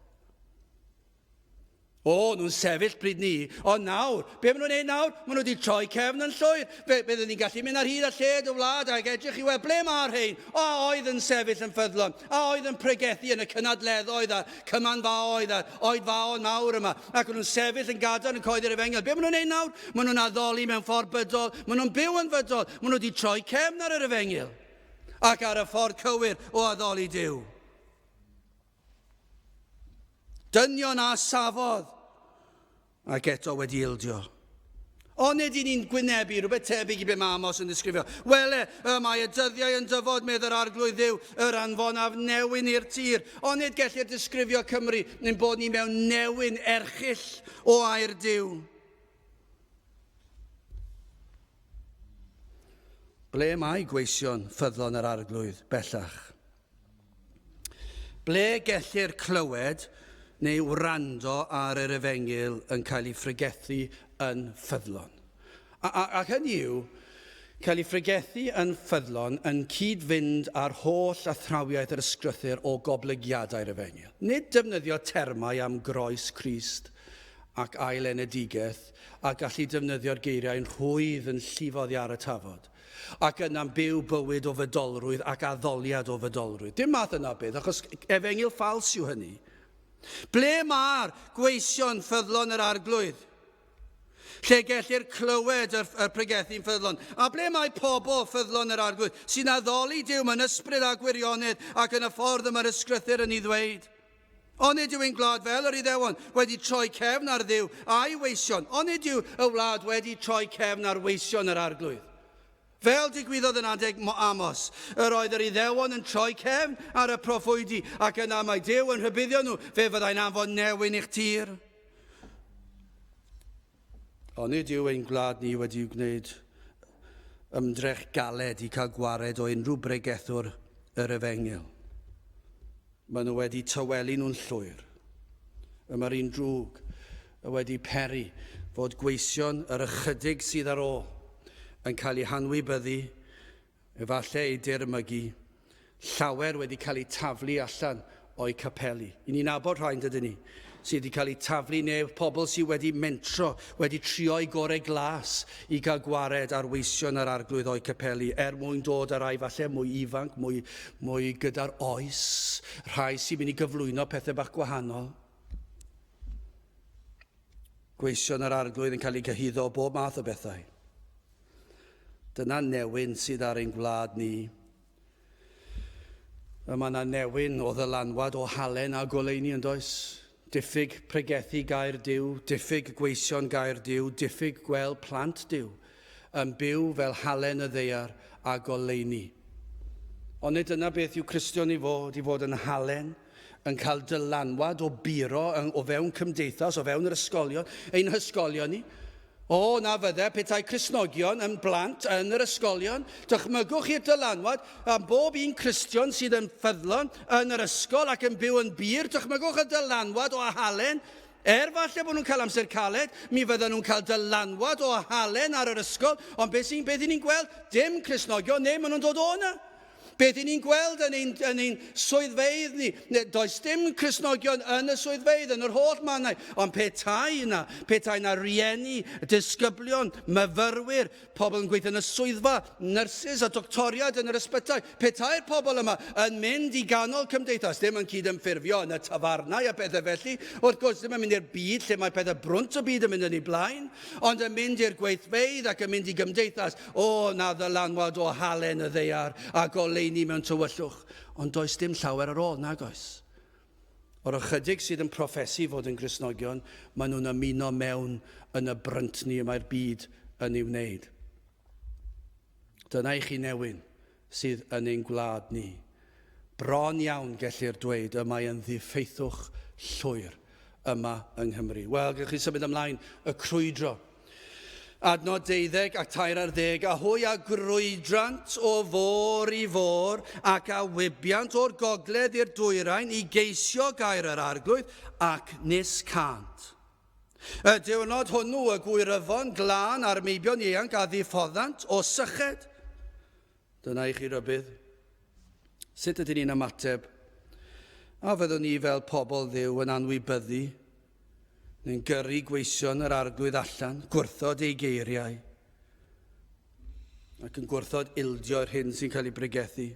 Speaker 1: O, nhw'n sefyll pryd ni. Ond nawr, be maen nhw'n neud nawr? Maen nhw wedi troi cefn yn llwyr. Fe, byddwn ni'n gallu mynd ar hyd a lled y wlad ac edrych i weld ble mae'r rhain. O, a oedd yn sefyll yn ffyddlon, a oedd yn pregethu yn y cynadleddoedd a'r cymanfaoedd a'r oedfaon mawr yma. Ac o'n nhw'n sefyll yn gadarn yn coeddi'r efengyl. Be maen nhw'n neud nawr? Maen nhw'n addoli mewn ffordd bydol. Maen nhw'n byw yn fydol. Maen nhw wedi troi cefn ar yr efengyl ac ar y ffordd cywir o addoli Duw. Dynion a safodd, ac eto wedi ildio. Onid i ni'n gwynebu rhywbeth tebyg i be mae Amos yn ddisgrifio? Wele, y mae y dyddiau yn dyfod, medd yr Arglwydd Dduw, yr anfonaf newyn i'r tir. Onid gellir disgrifio Cymru ein bod ni mewn newyn erchyll o air Duw? Ble mae gweision ffyddlon yr Arglwydd bellach? Ble gellir clywed neu wrando ar yr efengyl yn cael ei phregethu yn ffyddlon? A, a, ac hynny yw, cael ei phregethu yn ffyddlon yn cyd-fynd â'r holl athrawiaeth yr ysgrythur o goblygiadau'r efengyl. Nid defnyddio termau am groes Crist ac ail-enedigaeth a gallu defnyddio'r geiriau'n rhwydd yn llifo oddi ar y tafod. ac yna'n byw bywyd o fydolrwydd ac addoliad o fydolrwydd. Dim math yna o beth, achos efengyl ffals yw hynny. Ble mae'r gweision ffyddlon yr Arglwydd? Lle gellir clywed yr, yr pregethu'n ffyddlon? A ble mae pobl ffyddlon yr Arglwydd sy'n addoli Duw mewn ysbryd a gwirionedd ac yn y ffordd y mae'r ysgrythur yn ei ddweud? Onid yw ein gwlad fel yr Iddewon wedi troi cefn ar Dduw a'i weision? Onid yw y wlad wedi troi cefn ar weision yr Arglwydd? Fel digwyddodd yn adeg Amos, yr oedd yr Iddewon yn troi cefn ar y proffwydi, ac yna mae Duw yn rhybuddio nhw, fe fyddai'n anfon newyn i'ch tir. Onid yw ein gwlad ni wedi gwneud ymdrech galed i cael gwared o unrhyw bregethwr yr efengyl? Maen nhw wedi tawelu nhw'n llwyr. Y mae'r un drwg wedi peri fod gweision yr ychydig sydd ar ôl yn cael eu hanwybyddu, efallai eu dirmygu, llawer wedi cael eu taflu allan o'u capeli. I ni'n nabod rhai, yn dydyn ni, sydd wedi cael eu taflu neu pobl sydd wedi mentro, wedi trio'u gorau glas i gael gwared ar weision yr Arglwydd o'u capeli, er mwyn dod â rhai falle mwy ifanc, mwy, mwy gyda'r oes, rhai sy'n mynd i gyflwyno pethau bach gwahanol. Gweision yr Arglwydd yn cael eu cyhuddo o bob math o bethau. Dyna newyn sydd ar ein gwlad ni. Y mae yna newyn o ddylanwad o halen a goleuni yn does? Diffyg pregethu gair Duw, diffyg gweision gair Duw, diffyg gweld plant Duw yn byw fel halen y ddaear a goleuni. Ond nid dyna beth yw Cristion i fod, i fod yn halen, yn cael dylanwad o buro o fewn cymdeithas, o fewn yr ysgolion, ein hysgolion ni. O, na fydde petai Cristnogion yn blant yn yr ysgolion. Dychmygwch chi'r dylanwad am bob un Cristion sydd yn ffyddlon yn yr ysgol ac yn byw yn bur. Dychmygwch y dylanwad o halen. Er falle bod nhw'n cael amser caled, mi fydden nhw'n cael dylanwad o halen ar yr ysgol, ond beth sy'n beth i ni'n gweld? Dim Cristnogion, neu maen nhw'n dod o yna. Beth i ni'n gweld yn ein, yn ein swyddfeydd ni, does dim Cristnogion yn y swyddfeydd, yn yr holl mannau, ond petai yna, petai yna rieni, disgyblion, myfyrwyr, pobl yn gweithio yn y swyddfa, nyrsys a doctoriaid yn yr ysbytai, petai'r pobl yma yn mynd i ganol cymdeithas, ddim yn cydymffurfio yn y tafarnau a pethau felly, wrth gwrs ddim yn mynd i'r byd lle mae pethau brwnt y byd yn mynd yn ei blaen, ond yn mynd i'r gweithfeydd ac yn mynd i gymdeithas, O, na ddylanwad o halen y ddaear a goleuni mewn tywyllwch, ond does dim llawer ar ôl, nag oes? O'r ychydig sydd yn proffesu fod yn Gristnogion, maen nhw'n ymuno mewn yn y bryntni y mae'r byd yn ei wneud. Dyna i chi newyn sydd yn ein gwlad ni. Bron iawn, gellir dweud, y mae yn ddiffeithwch llwyr yma yng Nghymru. Wel, gewch chi symud ymlaen, y crwydro. Adnod deuddeg ac tair ar ddeg, a hwy a grwydrant o fôr i fôr ac a wybiant o'r gogledd i'r dwyrain i geisio gair yr Arglwydd, ac nis cânt. Y diwrnod hwnnw y gwyryfon glân a'r meibion ieuanc a ddiffoddant o syched. Dyna i chi rybudd. Sut ydyn ni'n ymateb? A fyddwn ni fel pobl Dduw yn anwybyddu neu'n gyrru gweision yr Arglwydd allan, gwrthod ei geiriau, ac yn gwrthod ildio'r hyn sy'n cael ei bregethu?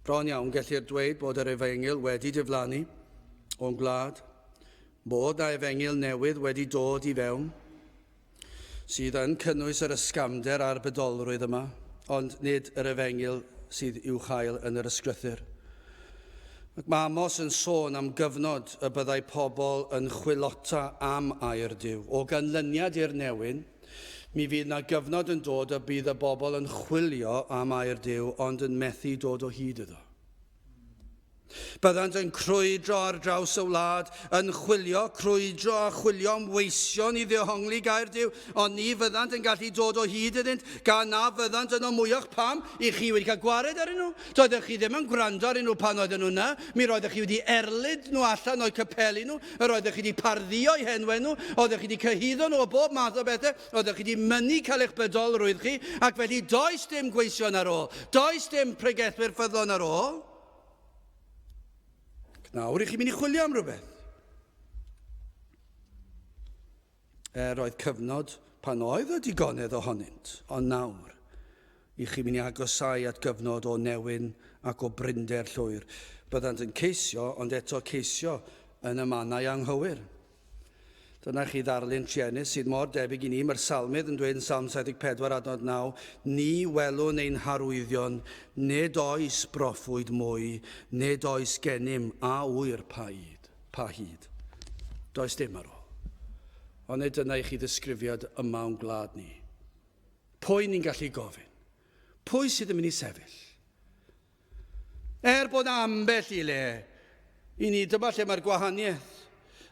Speaker 1: Bron iawn gellir dweud bod yr efengyl wedi diflannu o'n gwlad, bod na efengyl newydd wedi dod i fewn, sydd yn cynnwys yr ysgafnder a'r bydolrwydd yma, ond nid yr efengyl sydd i'w chael yn yr ysgrythur. Ac mae Amos yn sôn am gyfnod y byddai pobl yn chwilota am air Duw. O ganlyniad i'r newyn, mi fydd na gyfnod yn dod y bydd y bobl yn chwilio am air Duw ond yn methu dod o hyd iddo. Byddant yn crwydro ar draws y wlad, yn chwilio, crwydro a chwilio am weision i ddehongli gair Duw, ond ni fyddant yn gallu dod o hyd iddynt, gan na fyddant yno mwyach. Pam? I chi wedi cael gwared arnyn nhw. Doeddech chi ddim yn gwrando arnyn nhw pan oedden nhw yna. Mi roeddech chi wedi erlid nhw allan o'u capeli nhw. Yr oeddech chi wedi pardduo eu henwau nhw. Oeddech chi wedi cyhuddo nhw o bob math o bethau. Oeddech chi wedi mynnu cael eich bydolrwydd chi, ac felly does dim gweision ar ôl. Does dim pregethwyr ffyddlon ar ôl. Ac nawr i chi'n mynd i chwilio am rhywbeth. Er oedd cyfnod pan oedd y digonedd ohonynt, ond nawr, i chi'n mynd i agosau at gyfnod o newyn ac o brinder llwyr. Byddant yn ceisio, ond eto ceisio yn y mannau anghywir. Dyna chi ddarlun truenus sydd mor debyg i ni. Mae'r salmydd yn dweud yn Salm 74 adnod 9, Ni welwn ein harwyddion, nid oes broffwyd mwy, nid oes gennym a ŵyr pa hyd. Pa hyd. Does dim ar ôl. Ond nid dyna i chi ddisgrifiad yma o'n gwlad ni. Pwy ni'n gallu gofyn? Pwy sydd yn mynd i sefyll? Er bod ambell i le i ni, dyma lle mae'r gwahaniaeth.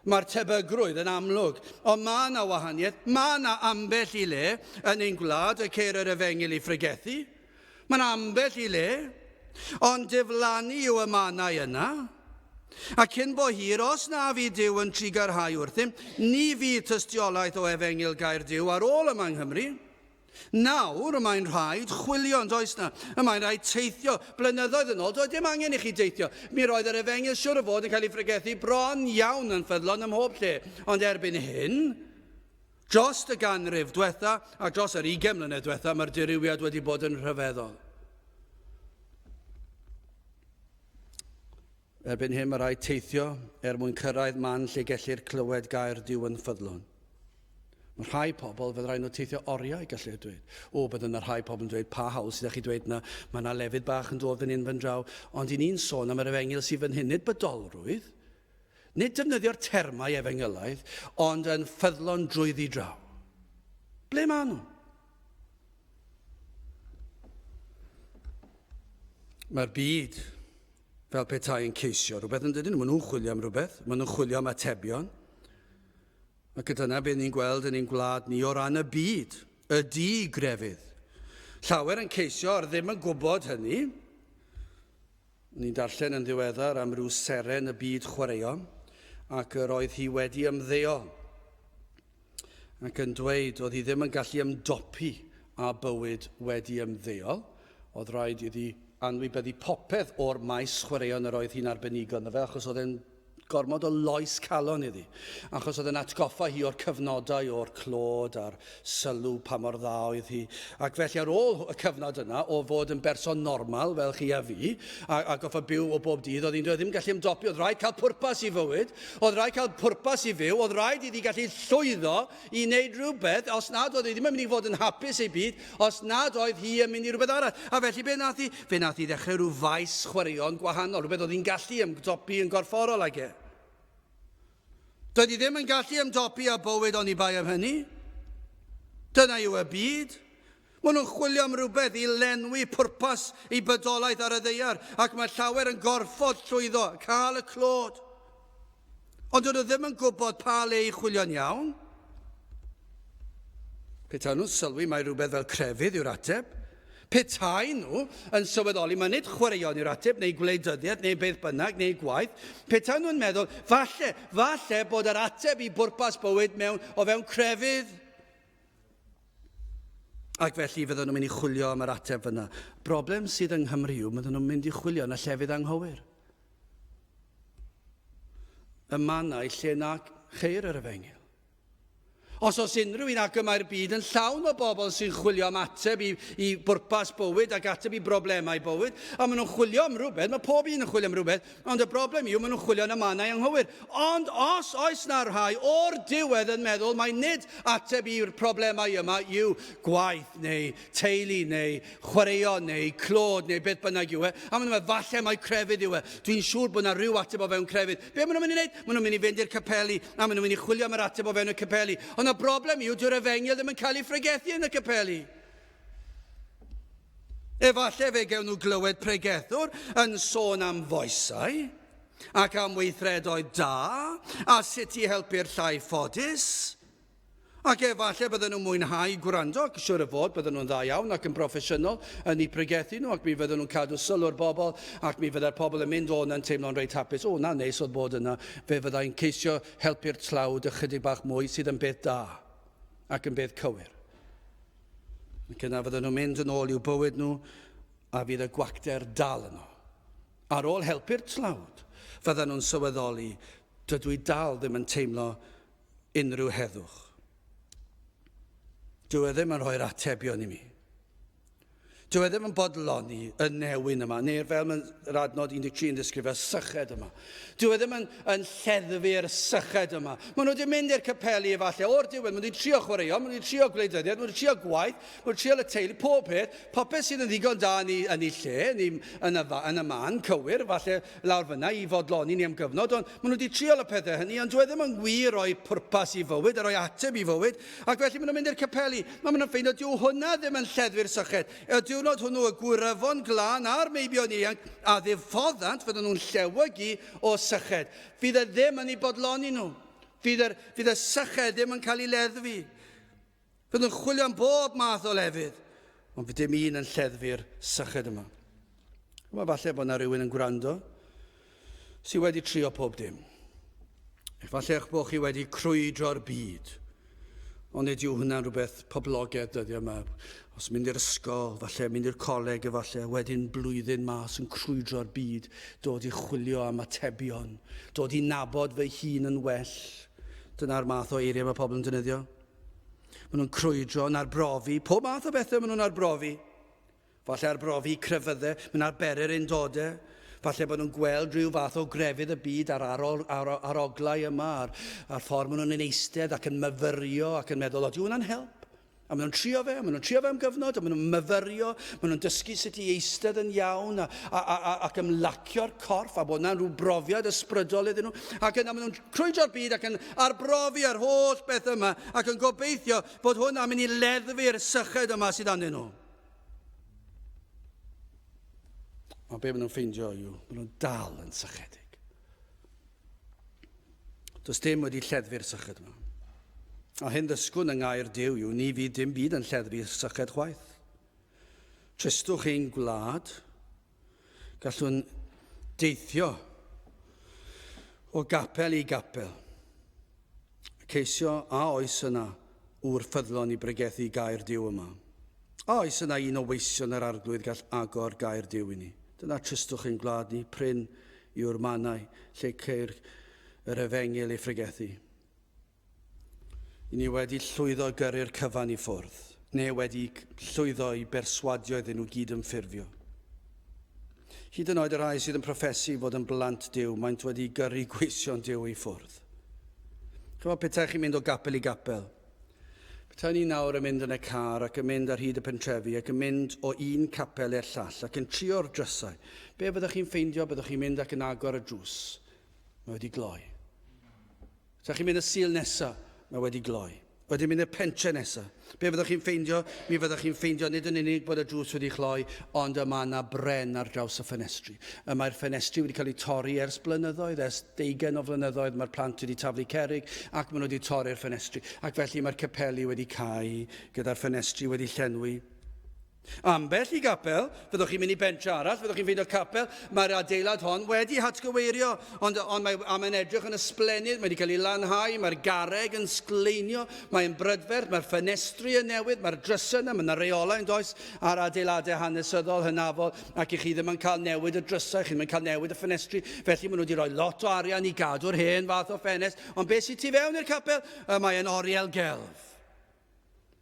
Speaker 1: Mae'r tebygrwydd yn amlwg, ond mae yna wahaniaeth. Mae yna ambell i le yn ein gwlad y ceir yr efengyl i phregethu. Mae yna ambell i le, ond diflannu yw y mannau yna. A cyn bo hir, os na fydd Duw yn trugarhau wrthym, ni fydd tystiolaeth o efengyl gair Duw ar ôl yma yng Nghymru. Nawr, y mae'n rhaid chwilio, yn does na? Y mae'n rhaid teithio. Blynyddoedd yn ôl, doedd dim angen i chi deithio. Mi roedd yr efengyl siwr o fod yn cael ei phregethu bron iawn yn ffyddlon ym mhob lle. Ond erbyn hyn, dros y ganrif diwetha a dros yr 20 mlynedd diwetha, mae'r dirywiad wedi bod yn rhyfeddol. Erbyn hyn mae rhaid teithio er mwyn cyrraedd man lle gellir clywed gair Duw yn ffyddlon. Mae rhai pobl, fydd rhaid nhw teithio oriau, gellir dweud. O, bydd yna rhai pobl yn dweud, pa hawl sydd â chi dweud yna, mae yna lefydd bach yn dod fan hyn fan draw. Ond i ni'n sôn am yr efengyl sydd fan hyn, nid bydolrwydd, nid defnyddio'r termau efengylaidd, ond yn ffyddlon drwyddi draw. Ble maen nhw? Mae'r byd fel petai yn ceisio rhywbeth, yn dydyn nhw? Maen nhw'n chwilio am rhywbeth, maen nhw'n chwilio am atebion. Ac dyna beth ni'n gweld yn ein gwlad ni o ran y byd, y di-grefydd. Llawer yn ceisio ar ddim yn gwybod hynny. Ni'n darllen yn ddiweddar am ryw seren y byd chwaraeon, ac yr oedd hi wedi ymddeol ac yn dweud oedd hi ddim yn gallu ymdopi â bywyd wedi ymddeol. Oedd rhaid iddi anwybyddu popeth o'r maes chwaraeon yr oedd hi'n arbenigo ynddo fe, achos oedd e'n gormod o loes calon iddi, achos oedd yn atgoffa hi o'r cyfnodau o'r clod a'r sylw pa mor dda oedd hi. Ac felly ar ôl y cyfnod yna o fod yn berson normal fel chi a fi, a, a goffa byw o bob dydd, oedd hi'n dweud ddim gallu ymdopi, oedd rhaid cael pwrpas i fywyd, oedd rhaid cael pwrpas i fyw, oedd rhaid iddi gallu llwyddo i wneud rhywbeth, os nad oedd hi ddim yn mynd i fod yn hapus ei byd, os nad oedd hi yn mynd i rhywbeth arall. A felly be nath hi? Fe nath hi ddechrau rhyw faes chwaraeon gwahanol, rhywbeth oedd hi'n gallu ymdopi yn gorfforol ag e. Doedd hi ddim yn gallu ymdopi â bywyd oni bai am hynny. Dyna yw y byd. Maen nhw'n chwilio am rywbeth i lenwi pwrpas eu bydolaeth ar y ddaear, ac mae llawer yn gorfod llwyddo, cael y clod. Ond dyn nhw ddim yn gwybod pa le i chwilio'n iawn. Petai nhw'n sylwi mai rhywbeth fel crefydd yw'r ateb, petai nhw yn sylweddoli mai nid chwaraeon yw'r ateb, neu gwleidyddiaeth, neu beth bynnag, neu gwaith, petai nhw'n meddwl, falle, falle bod yr ateb i bwrpas bywyd mewn, o fewn crefydd. Ac felly fydden nhw'n mynd i chwilio am yr ateb fyna. Broblem sydd yng Nghymru yw, bydden nhw'n mynd i chwilio yn y llefydd anghywir. Y mannau lle na cheir yr efengyl. Os oes unrhyw un ac y mae'r byd yn llawn o bobl sy'n chwilio am ateb i, i bwrpas bywyd ac ateb i broblemau bywyd, a maen nhw'n chwilio am rhywbeth, mae pob un yn chwilio am rhywbeth, Ond y broblem yw, maen nhw'n chwilio yn y mannau anghywir. Ond os oes na rhai o'r diwedd yn meddwl mai nid ateb i'r problemau yma yw gwaith neu teulu neu chwaraeon neu clod neu beth bynnag yw e, a maen nhw'n meddwl, falle mai crefydd yw e, dwi'n siŵr bod yna rhyw ateb o fewn crefydd. Be maen nhw'n mynd i wneud? Maen nhw'n mynd i fynd i'r capeli a maen nhw'n mynd i chwilio am yr ateb o fewn y capeli. Ond y broblem yw, dyw'r efengyl ddim yn cael ei phregethu yn y capeli. Efallai fe gewn nhw glywed pregethwr yn sôn am foesau ac am weithredoedd da a sut i helpu'r llai ffodus. Ac efallai bydden nhw'n mwynhau gwrando, ac siwr o fod bydden nhw'n dda iawn ac yn broffesiynol yn eu pregethu nhw, ac mi fydden nhw'n cadw sylw'r bobl, ac mi fydde'r pobl yn mynd o yna'n teimlo'n reit hapus. O, na neis oedd bod yna. Fe fyddai'n ceisio helpu'r tlawd ychydig bach mwy, sydd yn beth da ac yn beth cywir. Ac yna fydden nhw'n mynd yn ôl i'w bywyd nhw a fydd y gwacter dal yno. Ar ôl helpu'r tlawd, fydden nhw'n sylweddoli, dydw i dal ddim yn teimlo unrhyw heddwch. Dyw e ddim yn rhoi'r atebion i mi. Dyw e ddim yn bodloni y newyn yma, neu'r fel mae'r adnod 13 yn disgrifio, syched yma. Dyw e ddim yn, yn lleddfu'r syched yma. Maen nhw wedi mynd i'r capeli efallai o'r diwedd, maen nhw wedi trio chwaraeon, maen nhw wedi trio gwleidyddiaeth, maen nhw wedi trio gwaith, maen nhw wedi trio y teulu, pob peth, popeth sydd yn ddigon da yn ei, yn ei lle, yn, ei, yn, y, yn y man cywir, falle lawr fyna i fodloni ni am gyfnod, ond maen nhw wedi trio y pethau hynny, ond dyw e ddim yn wir roi pwrpas i fywyd a roi ateb i fywyd. Ac felly maen nhw'n mynd i'r capeli. Maen nhw'n ffeindio dyw hwnna ddim yn lleddfu'r syched. Y diwrnod hwnnw y gwyryfon glân a'r meibion ieuanc a ddiffoddant, fydden nhw'n llewygu o syched. Fydd e ddim yn eu bodloni nhw. Fydd, yr, fydd y syched ddim yn cael ei leddfu. Fydd nhw'n chwilio am bob math o lefydd, ond fydd dim un yn lleddfu'r syched yma. Mae falle bod yna rhywun yn gwrando sydd wedi trio pob dim. Efallai eich bod chi wedi crwydro'r byd, ond nid yw hwnna'n rhywbeth poblogaidd dyddiau yma. Os mynd i'r ysgol, falle mynd i'r coleg efallai, wedyn blwyddyn mas yn crwydro'r byd, dod i chwilio am atebion, dod i nabod fy hun yn well. Dyna'r math o eiriau mae pobl yn defnyddio. Maen nhw'n crwydro, yn arbrofi, pob math o bethau maen nhw'n arbrofi. Falle arbrofi crefyddau, mynd ar bererindodau. Falle bod nhw'n gweld rhyw fath o grefydd y byd a'r ar, ar, aroglau yma, a'r, a'r ffordd maen nhw'n eistedd ac yn myfyrio ac yn meddwl, o, di hwnna'n help? A maen nhw'n trio fe, a maen nhw'n trio fe am gyfnod, a maen nhw'n myfyrio, maen nhw'n dysgu sut i eistedd yn iawn a, a, a, a, ac ymlacio'r corff, a bod yna'n rhyw brofiad ysbrydol iddyn nhw. Ac yna maen nhw'n crwydro'r byd ac yn arbrofi ar holl beth yma ac yn gobeithio bod hwnna'n mynd i leddfu'r syched yma sydd arnyn nhw. Ond be maen nhw'n ffeindio yw, maen nhw'n dal yn sychedig. Does dim wedi lleddfu'r syched yma. A hyn ddysgwn yng ngair Duw yw ni fydd dim byd yn lleddfu syched chwaith. Tristwch ein gwlad, gallwn deithio o gapel i gapel, ceisio a oes yna ŵr ffyddlon i bregethu gair Duw yma. A oes yna un o weision yr Arglwydd gall agor gair Duw i ni? Dyna tristwch ein gwlad ni, prin yw'r mannau lle ceir yr efengyl ei phregethu. I ni wedi llwyddo gyrru'r cyfan i ffwrdd, neu wedi llwyddo i berswadio iddyn nhw gyd-ymffurfio. Hyd yn oed y rhai sydd yn proffesu fod yn blant Duw, maent wedi gyrru gweision Duw i ffwrdd. Chymod, petai chi'n mynd o gapel i gapel, petai ni nawr yn mynd yn y car ac yn mynd ar hyd y pentrefi ac yn mynd o un capel i'r llall ac yn trio'r drysau, be fyddwch chi'n ffeindio? Byddwch chi'n mynd ac yn agor y drws. Mae wedi gloi. Sa chi'n mynd y Sul nesa, mae wedi gloi. Wedyn mynd y pentre nesa. Be fyddwch chi'n ffeindio? Mi fyddwch chi'n ffeindio nid yn unig bod y drws wedi chloi, ond y mae yna bren ar draws y ffenestri. Y mae'r ffenestri wedi cael eu torri ers blynyddoedd, ers deugain o flynyddoedd, mae'r plant wedi taflu cerrig ac maen nhw wedi torri'r ffenestri. Ac felly mae'r capeli wedi cau gyda'r ffenestri wedi llenwi. Ambell i gapel, fyddwch chi'n mynd i bentre arall, fyddwch chi'n ffeindio capel, mae'r adeilad hon wedi hatgyweirio, ond, ond mae, a mae'n edrych yn ysblennydd, mae wedi cael ei lanhau, mae'r garreg yn sgleinio, mae'n brydferth, mae'r ffenestri yn newydd, mae'r drysau yna, mae yna reolau yn does ar adeiladau hanesyddol hynafol, ac i chi ddim yn cael newid y drysau, chi ddim yn cael newid y ffenestri, felly maen nhw wedi rhoi lot o arian i gadw'r hen fath o ffenest, ond beth sydd tu fewn i'r capel? Y mae'n oriel gelf.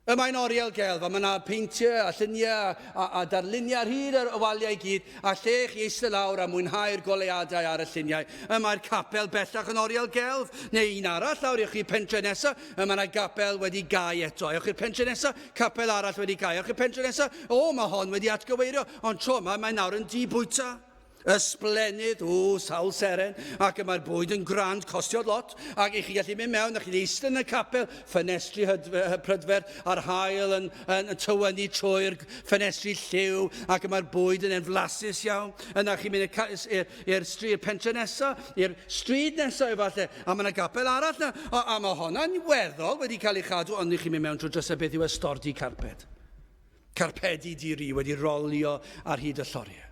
Speaker 1: Y mae'n oriel gelf, a mae yna peintiau a lluniau a, a, a darluniau ar hyd y waliau i gyd, a lle chi eistedd lawr a mwynhau'r goleuadau ar y lluniau. Y mae'r capel bellach yn oriel gelf, neu un arall lawr, ewch i'r pentre nesaf, y mae yna gapel wedi gau eto. Ewch i'r pentre nesaf, capel arall wedi gau. Ewch i'r pentre nesaf, o, mae hon wedi atgyweirio, ond tro yma mae nawr yn dŷ bwyta. Ysblennydd, o, sawl seren, ac y mae'r bwyd yn grand, costiodd lot, ac i chi gallu mynd mewn, a chi'n eistedd yn y capel, ffenestri prydferth, a'r haul yn, yn, yn tywynnu trwy'r ffenestri lliw, ac y mae'r bwyd yn enflasus iawn. Yna chi'n mynd i'r stryd, pentre nesaf, i'r stryd nesaf efallai, a mae yna gapel arall na, a, a mae honna'n weddol wedi cael ei chadw, ond i chi'n mynd mewn trwy drysau beth yw y stordi carped. Carpedi di-ri wedi rolio ar hyd y lloriau.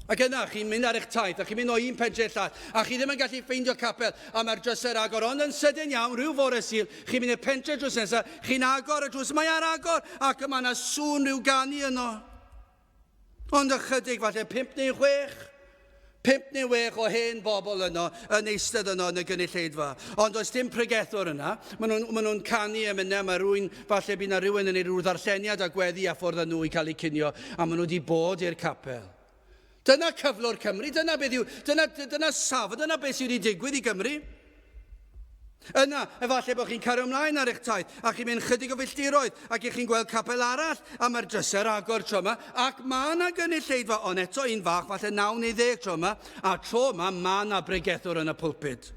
Speaker 1: Ac yna, chi'n mynd ar eich taith, a chi'n mynd o un pentre i'r llall, a chi ddim yn gallu ffeindio capel, a mae'r drysau ar agor, ond yn sydyn iawn, rhyw fore Sul, chi'n mynd i'r pentre drws nesaf, chi'n agor y drws, mae ar agor, ac mae yna sŵn rhyw ganu yno. Ond ychydig, falle pump neu chwech, Pump neu wech o hen bobl yno yn eistedd yno yn y gynulleidfa. Ond does dim pregethwr yna. Maen nhw'n ma nhw canu emynau, mae rhywun, falle bydd na rhywun yn ei rhyw ddarlleniad a gweddi a ffwrdd â nhw i cael eu cinio, a maen nhw wedi bod i'r capel. Dyna cyflwr Cymru, dyna beth yw, dyna, dyna safon, dyna beth sydd wedi digwydd i Gymru. Yna, efallai bod chi'n cario ymlaen ar eich taith, a chi'n mynd chydig o filltiroedd, ac i chi'n gweld capel arall, a mae'r drysau ar agor tro yma, ac mae yna gynulleidfa, ond eto un fach, falle 9 neu 10 tro yma, a tro yma mae yna bregethwr yn y pulpud.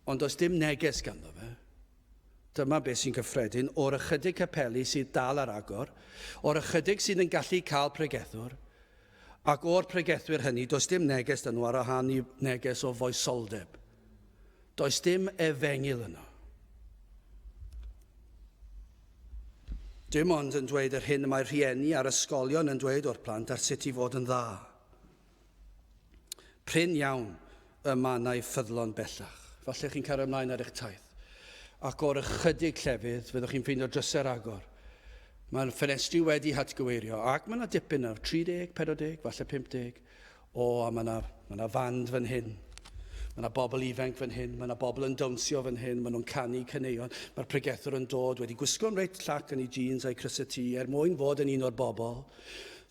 Speaker 1: Ond does dim neges ganddo fe. Dyma beth sy'n gyffredin o'r ychydig capeli sydd dal ar agor, o'r ychydig sydd yn gallu cael pregethwr, ac o'r pregethwyr hynny, does dim neges dyn nhw ar wahân i neges o foesoldeb. Does dim efengyl yno. Dim ond yn dweud yr hyn y mae rhieni a'r ysgolion yn dweud o'r plant ar sut i fod yn dda. Prin iawn y mannau ffyddlon bellach. Falle chi'n cario ymlaen ar eich taith. Ac o'r ychydig llefydd, fyddwch chi'n ffeindio drysau'r agor. Mae'r ffenestri wedi hatgyweirio, ac mae yna dipyn nawr, 30, 40, falle 50. O, a mae yna, mae yna fand fan hyn. Mae yna bobl ifanc fan hyn, mae yna bobl yn dawnsio fan hyn, maen nhw'n canu caneuon. Mae'r pregethwr yn dod wedi gwisgo'n reit llac yn ei jeans a'i crysau T er mwyn fod yn un o'r bobl.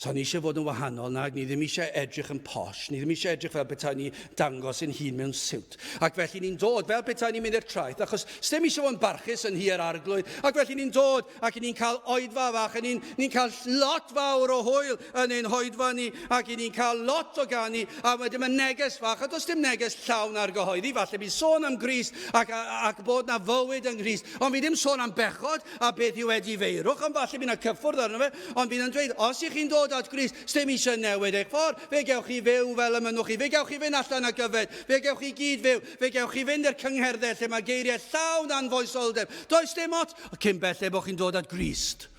Speaker 1: So ni eisiau fod yn wahanol, nag ni ddim eisiau edrych yn posh, ni ddim eisiau edrych fel petai ni dangos ein hun mewn siwt. Ac felly ni'n dod fel petai ni'n mynd i'r traeth, achos sdim eisiau fod yn barchus yn nhŷ yr arglwydd. Ac felly ni'n dod ac ni'n cael oedfa fach, a ni'n ni cael lot fawr o hwyl yn ein hoedfa ni, ac ni'n cael lot o ganu, a wedyn mae neges fach, a does dim neges llawn ar gyhoeddi, falle bydd sôn am Grist ac, ac bod na fywyd yng Nghrist, ond fi ddim sôn am bechod, a beth yw edifeirwch, ond falle bydd 'na cyffwrdd arno fe, ond bydd yn dweud, os ych chi'n dod dod at Grist, sdim eisiau newid eich ffordd. Fe gewch chi fyw fel y mynnwch chi. Fe gewch chi fynd allan ac yfed. Fe gewch chi gyd fyw. Fe gewch chi fynd i'r cyngherddau lle mae geiriau llawn anfoesoldeb. Does dim ots. Cyn belled bod chi'n dod at Grist.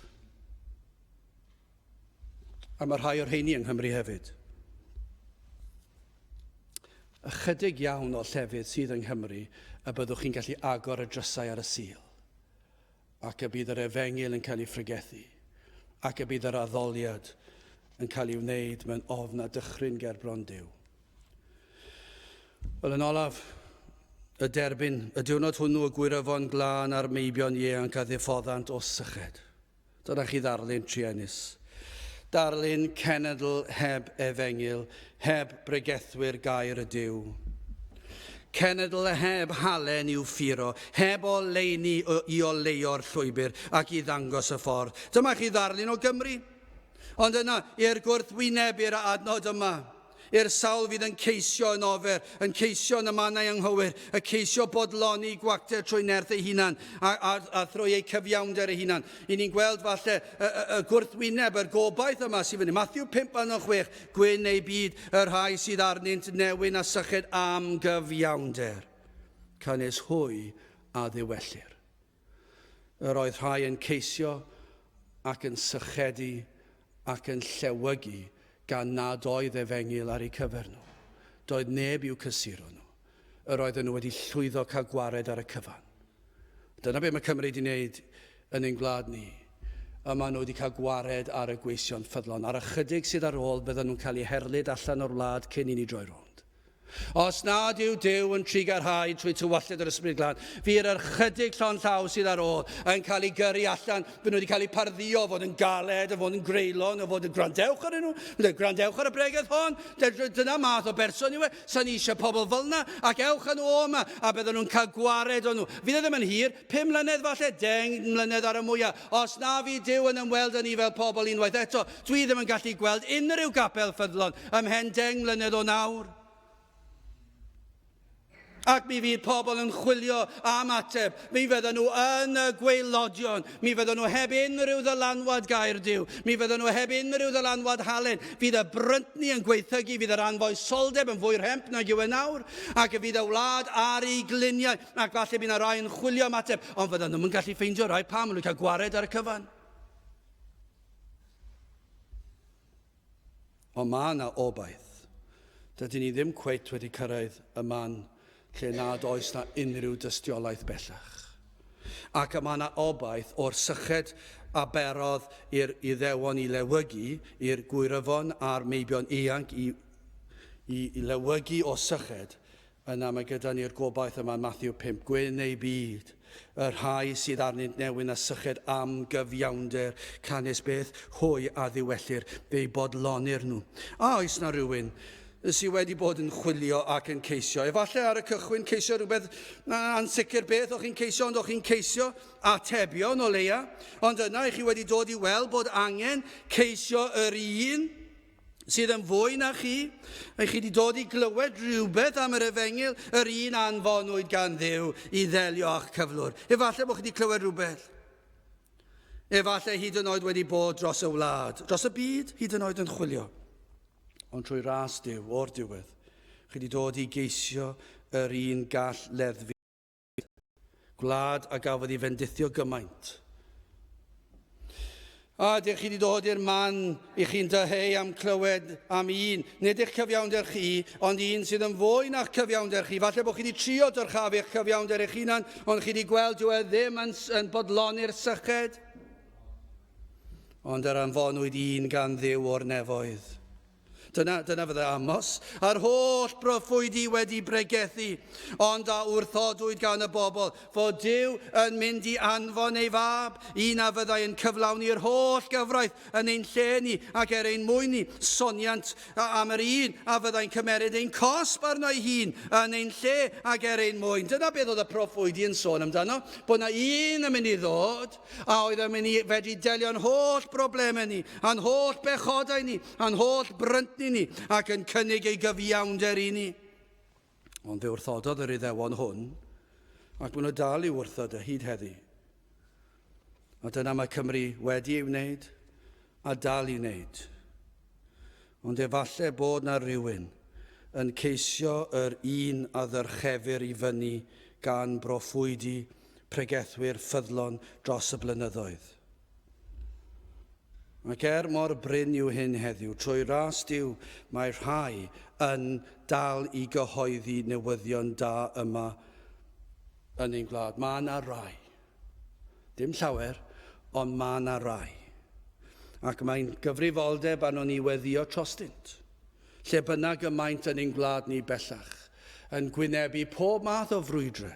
Speaker 1: A mae rhai o'r rheini yng Nghymru hefyd. Ychydig iawn o llefydd sydd yng Nghymru y byddwch chi'n gallu agor y drysau ar y Sul, ac y bydd yr efengyl yn cael ei phregethu, ac y bydd yr addoliad yn cael ei wneud mewn ofn a dychryn ger bron Duw. Wel, yn olaf, y derbyn, y diwrnod hwnnw y gwyryfon glân a'r meibion ieuanc a ddiffoddant o syched. Dyna chi ddarlun truenus. Darlun cenedl heb efengyl, heb bregethwyr gair y Duw. Cenedl heb halen i'w ffuro, heb oleuni i oleuo'r llwybr ac i ddangos y ffordd. Dyma chi ddarlun o Gymru. Ond yna, i'r gwrthwyneb i'r adnod yma, I'r sawl fydd yn ceisio yn ofer, yn ceisio yn y mannau anghywir, y ceisio bodloni gwacter trwy nerth ei hunan a, a, a thrwy ei cyfiawnder ei hunan. I ni'n gweld falle y, y, y gwrthwyneb, yr gobaith yma sydd fyny. Matthew 5 a 6, gwyn ei byd y rhai sydd arnynt newyn a syched am gyfiawnder, canys hwy a ddiwellir. Yr oedd rhai yn ceisio ac yn sychedu ac yn llewygu gan nad oedd efengyl ar eu cyfer nhw. Doedd neb i'w cysuro nhw. Yr oedden nhw wedi llwyddo cael gwared ar y cyfan. Dyna be mae Cymru wedi wneud yn ein gwlad ni. Y maen nhw wedi cael gwared ar y gweision ffyddlon. A'r ychydig sydd ar ôl, bydden nhw'n cael eu herlid allan o'r wlad cyn i ni droi rownd. Os nad yw Duw yn trugarhau trwy tywalltiad yr Ysbryd Glân, fydd yr ychydig llond llaw sydd ar ôl yn cael ei gyrru allan, fy nhw wedi cael eu pardduo, fod yn galed, fod yn greulon, fod yn gwrandewch arnyn nhw, gwrandewch ar y bregeth hon, dyna math o berson yw e, sa'n ni eisiau pobl fel yna, ac ewch â nhw o yma, a bydden nhw'n cael gwared o nhw. Fydd e ddim yn hir, 5 mlynedd falle, 10 mlynedd ar y mwyaf. Os na fydd Duw yn ymweld â ni fel pobl unwaith eto, dwi ddim yn gallu gweld unrhyw gapel ffyddlon ymhen 10 mlynedd o nawr. Ac mi fydd pobl yn chwilio am ateb. Mi fydden nhw yn y gwaelodion. Mi fydden nhw heb unrhyw ddylanwad gair Duw. Mi fydden nhw heb unrhyw ddylanwad halen. Fydd y bryntni yn gwaethygu, fydd yr anfoesoldeb yn fwy rhemp nag yw e nawr, ac y fydd y wlad ar ei gliniau. Ac falle bydd yna rai yn chwilio am ateb, ond fydden nhw'm yn gallu ffeindio rai pam, maen nhw'n cael gwared ar y cyfan. Ond mae yna obaith. Dydyn ni ddim cweit wedi cyrraedd y man lle nad oes na unrhyw dystiolaeth bellach. Ac y mae yna obaith o'r syched a berodd i'r Iddewon i lewygu, i'r gwyryfon a'r meibion ieuanc i, i, i lewygu o syched, Yna mae gyda ni'r gobaith yma yn Mathew 5, Gwyn eu byd, y rhai sydd arnynt newyn a syched am gyfiawnder, canys beth hwy a ddiwellir, fe'u bodlonir nhw. A oes na rhywun sydd wedi bod yn chwilio ac yn ceisio? Efallai ar y cychwyn ceisio rhywbeth ansicr beth o'ch chi'n ceisio, ond o'ch chi'n ceisio atebion o leia. Ond yna i chi wedi dod i weld bod angen ceisio yr un sydd yn fwy na chi. Mae chi wedi dod i glywed rhywbeth am yr efengyl, yr un anfonwyd gan Dduw i ddelio â'ch cyflwr. Efallai bod chi wedi clywed rhywbeth. Efallai hyd yn oed wedi bod dros y wlad, dros y byd, hyd yn oed yn chwilio. Ond trwy ras Duw, o'r diwedd, chi wedi dod i geisio yr un gall leddfu Gwlad a gafodd ei fendithio gymaint. A ydych chi wedi dod i'r man i chi'n dyheu am clywed am un, nid eich cyfiawnder chi, ond un sydd yn fwy na'ch cyfiawnder chi. Falle bod chi wedi trio dyrchafu eich cyfiawnder eich hunan, ond chi wedi gweld dyw e ddim yn, yn bodloni'r syched. Ond yr anfonwyd un gan Dduw o'r nefoedd. Dyna, dyna fydde Amos. A'r holl broffwydi wedi bregethu, ond a wrthodwyd gan y bobl, fod Duw yn mynd i anfon ei fab, un a fyddai yn cyflawni'r holl gyfraith yn ein lle ni ac er ein mwyn ni, soniant am yr un a fyddai'n cymeryd ein cosb arno ei hun yn ein lle ac er ein mwyn. Dyna beth oedd y proffwydi yn sôn amdano, bod na un yn mynd i ddod a oedd yn mynd i fedru delio'n holl broblemau ni, a'n holl bechodau ni, a'n holl bryntni ni, ac yn cynnig ei gyfiawnder i ni. Ond fe wrthododd yr Iddewon hwn, ac maen nhw dal i'w wrthod e hyd heddi. A dyna mae Cymru wedi ei wneud, a dal i wneud. Ond efallai bod na rywun yn ceisio yr un a ddyrchefir i fyny gan broffwydi pregethwyr ffyddlon dros y blynyddoedd. Ac er mor brin yw hyn heddiw, trwy ras Duw mae rhai yn dal i gyhoeddi newyddion da yma yn ein gwlad. Mae yna rai. Dim llawer, ond mae yna rai. Ac mae'n gyfrifoldeb arnon ni weddio trostynt. Lle bynnag y maent yn ein gwlad ni bellach, yn gwynebu pob math o frwydre,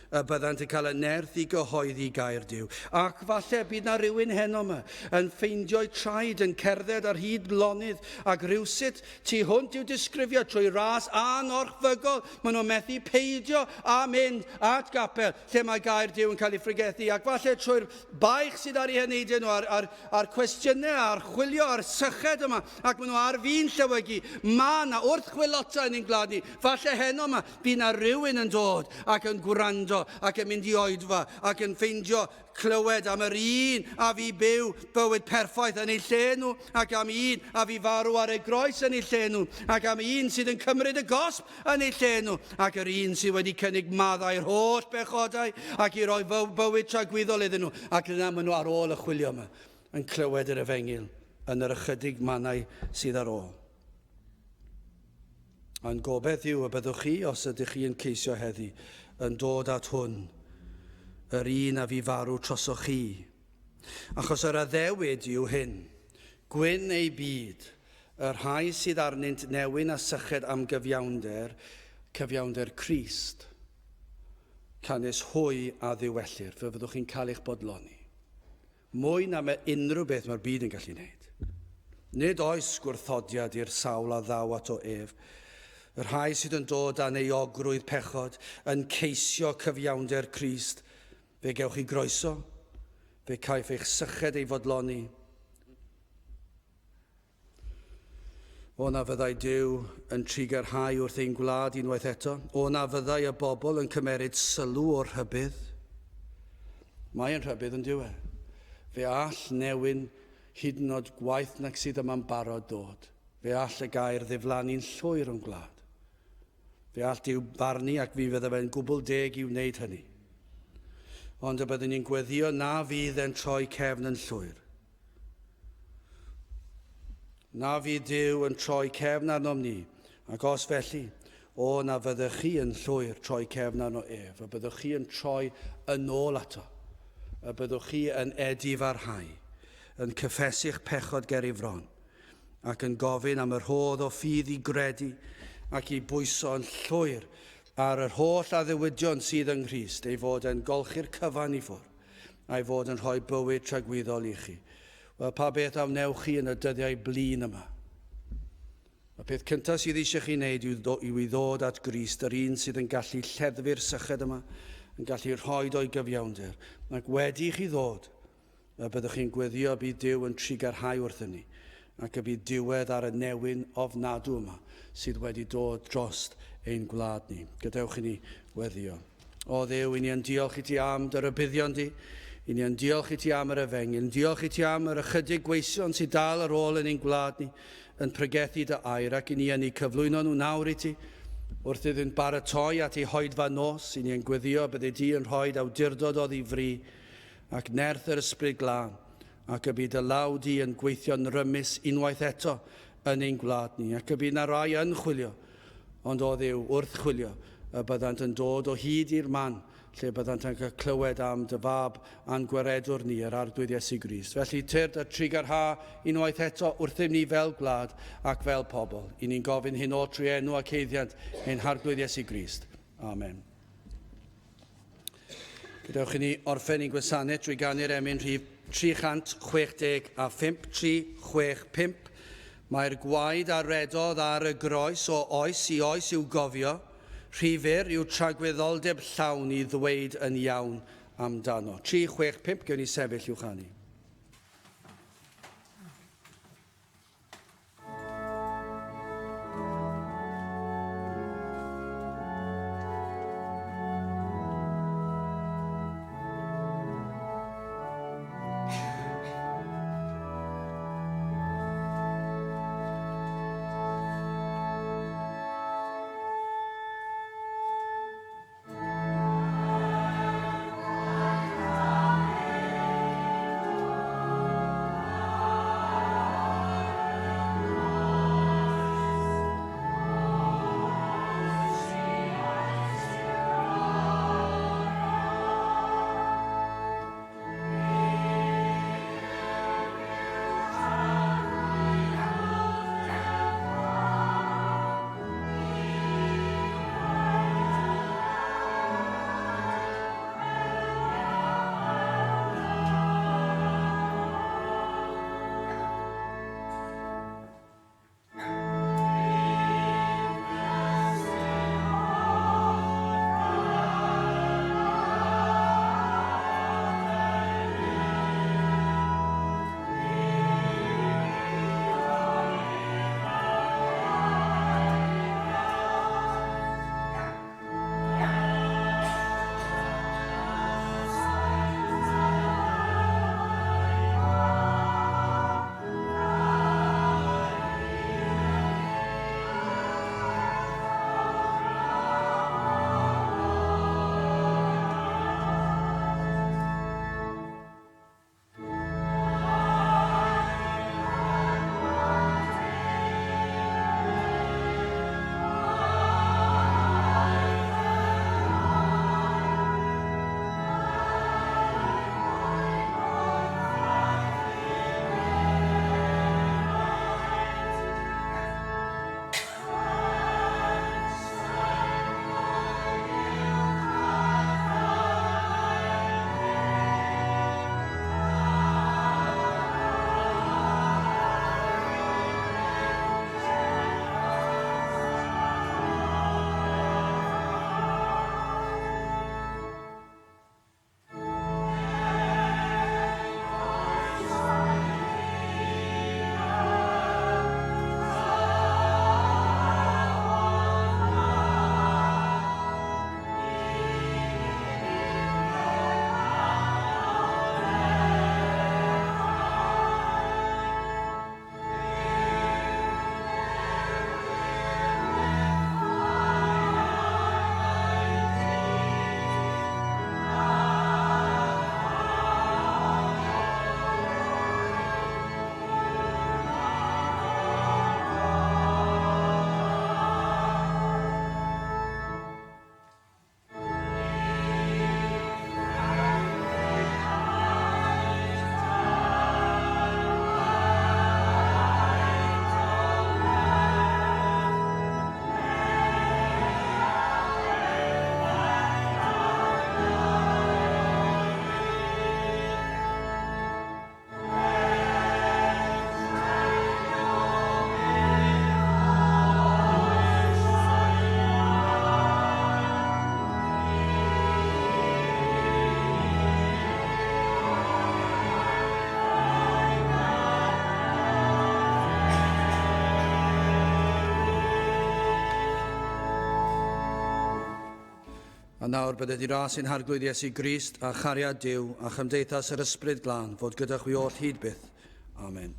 Speaker 1: y byddant yn cael y nerth i gyhoeddi gair Duw. Ac falle bydd na rhywun heno yma yn ffeindio'i traed yn cerdded ar hyd lonydd ac rhywsut tu hwnt i'w disgrifio trwy ras anorchfygol. Maen nhw'n methu peidio a mynd at gapel lle mae gair Duw yn cael ei phregethu, ac falle trwy'r baich sydd ar eu heneidiau nhw, a'r cwestiynau, a'r chwilio, a'r syched yma, ac maen nhw ar fin llewygu. Mae yna wrth chwilota yn ein gwlad ni, falle heno yma, Bydd na rywun yn dod ac yn gwrando ac yn mynd i oedfa ac yn ffeindio clywed am yr un a fu byw bywyd perffaith yn eu lle nhw, ac am un a fu farw ar y groes yn eu lle nhw, ac am un sydd yn cymryd y gosb yn eu lle nhw, ac yr un sydd wedi cynnig maddau'r holl bechodau ac i roi bywyd tragwyddol iddyn nhw, ac yna maen nhw ar ôl y chwilio yma yn clywed yr efengyl yn yr ychydig mannau sydd ar ôl. A'n gobaith yw y byddwch chi, os ydych chi yn ceisio heddi, yn dod at hwn, yr un a fu farw trosoch chi. Achos yr addewid yw hyn, gwyn eu byd, y rhai sydd arnynt newyn a syched am gyfiawnder, cyfiawnder Crist, canys hwy a ddiwellir, fe fyddwch chi'n cael eich bodloni. Mwy na mae unrhyw beth mae'r byd yn gallu wneud. Nid oes gwrthodiad i'r sawl a ddaw ato ef. Y rhai sydd yn dod â'n euogrwydd pechod, yn ceisio cyfiawnder Crist, fe gewch chi groeso, fe caiff eich syched ei fodloni. O na fyddai Duw yn trugarhau wrth ein gwlad unwaith eto. O na fyddai y bobl yn cymeryd sylw o'r rhybudd. Mae yn rhybudd yn dyw e. Fe all newyn hyd yn oed gwaeth nag sydd yma'n barod ddod. Fe all y gair ddiflannu'n llwyr o'n gwlad. Fe all Duw barnu ac mi fydda fe'n gwbl deg i wneud hynny. Ond y byddwn ni'n gweddio na fydd e'n troi cefn yn llwyr. Na fydd Duw yn troi cefn arnom ni, ac os felly, o na fyddech chi yn llwyr troi cefn arno ef, y byddwch chi yn troi yn ôl ato, y byddwch chi yn edifarhau, yn cyffesu'ch pechod ger ei fron, ac yn gofyn am y rhodd o ffydd i gredu ac i bwyso yn llwyr ar yr holl addewidion sydd yng Nghrist, ei fod e'n golchi'r cyfan i ffwrdd, a'i fod yn rhoi bywyd tragwyddol i chi. Wel, pa beth a wnewch chi yn y dyddiau blin yma? Y peth cyntaf sydd eisiau chi wneud yw, yw i ddod at Grist, yr un sydd yn gallu lleddfu'r syched yma, yn gallu rhoi o'i gyfiawnder. Ac wedi i chi ddod, Y byddwch chi'n gweddio y bydd Duw yn trugarhau wrthym ni, ac y bydd diwedd ar y newyn ofnadw yma sydd wedi dod drost ein gwlad ni. Gadewch i ni weddio. O Dduw, i ni yn diolch i ti am dy rybuddion di, i ni yn diolch i ti am yr efengyl, yn diolch i ti am yr ychydig gweision sydd dal ar ôl yn ein gwlad ni, yn pregethu dy air, ac i ni yn eu cyflwyno nhw nawr i ti, wrth iddynt baratoi at eu hoedfa nos, i ni yn gweddio bydde di yn rhoi awdurdod oddi fri, ac nerth yr Ysbryd Glân, ac y bydd dy law di yn gweithio'n rymus unwaith eto yn ein gwlad ni, ac y bydd na rai yn chwilio, ond o Dduw, wrth chwilio, y byddant yn dod o hyd i'r man lle byddant yn cael clywed am dy fab a'n gwaredwr ni, yr Arglwydd Iesu Grist. Felly, tyrd a trugarha unwaith eto wrthym ni fel gwlad ac fel pobl. I ni'n gofyn hyn oll trwy enw ac haeddiant ein Harglwydd Iesu Grist. Amen. Gadewch i ni orffen ein gwasanaeth drwy ganu'r emyn rhif 365, 365. Mae'r gwaed a redodd ar y groes o oes i oes i'w gofio, rhy fyr yw tragwyddoldeb llawn i ddweud yn iawn amdano. 365, gewn ni sefyll i'w chanu. A nawr bydded i ras ein Harglwydd Iesu Grist a chariad Duw a chymdeithas yr Ysbryd Glân fod gyda chwi oll hyd byth. Amen.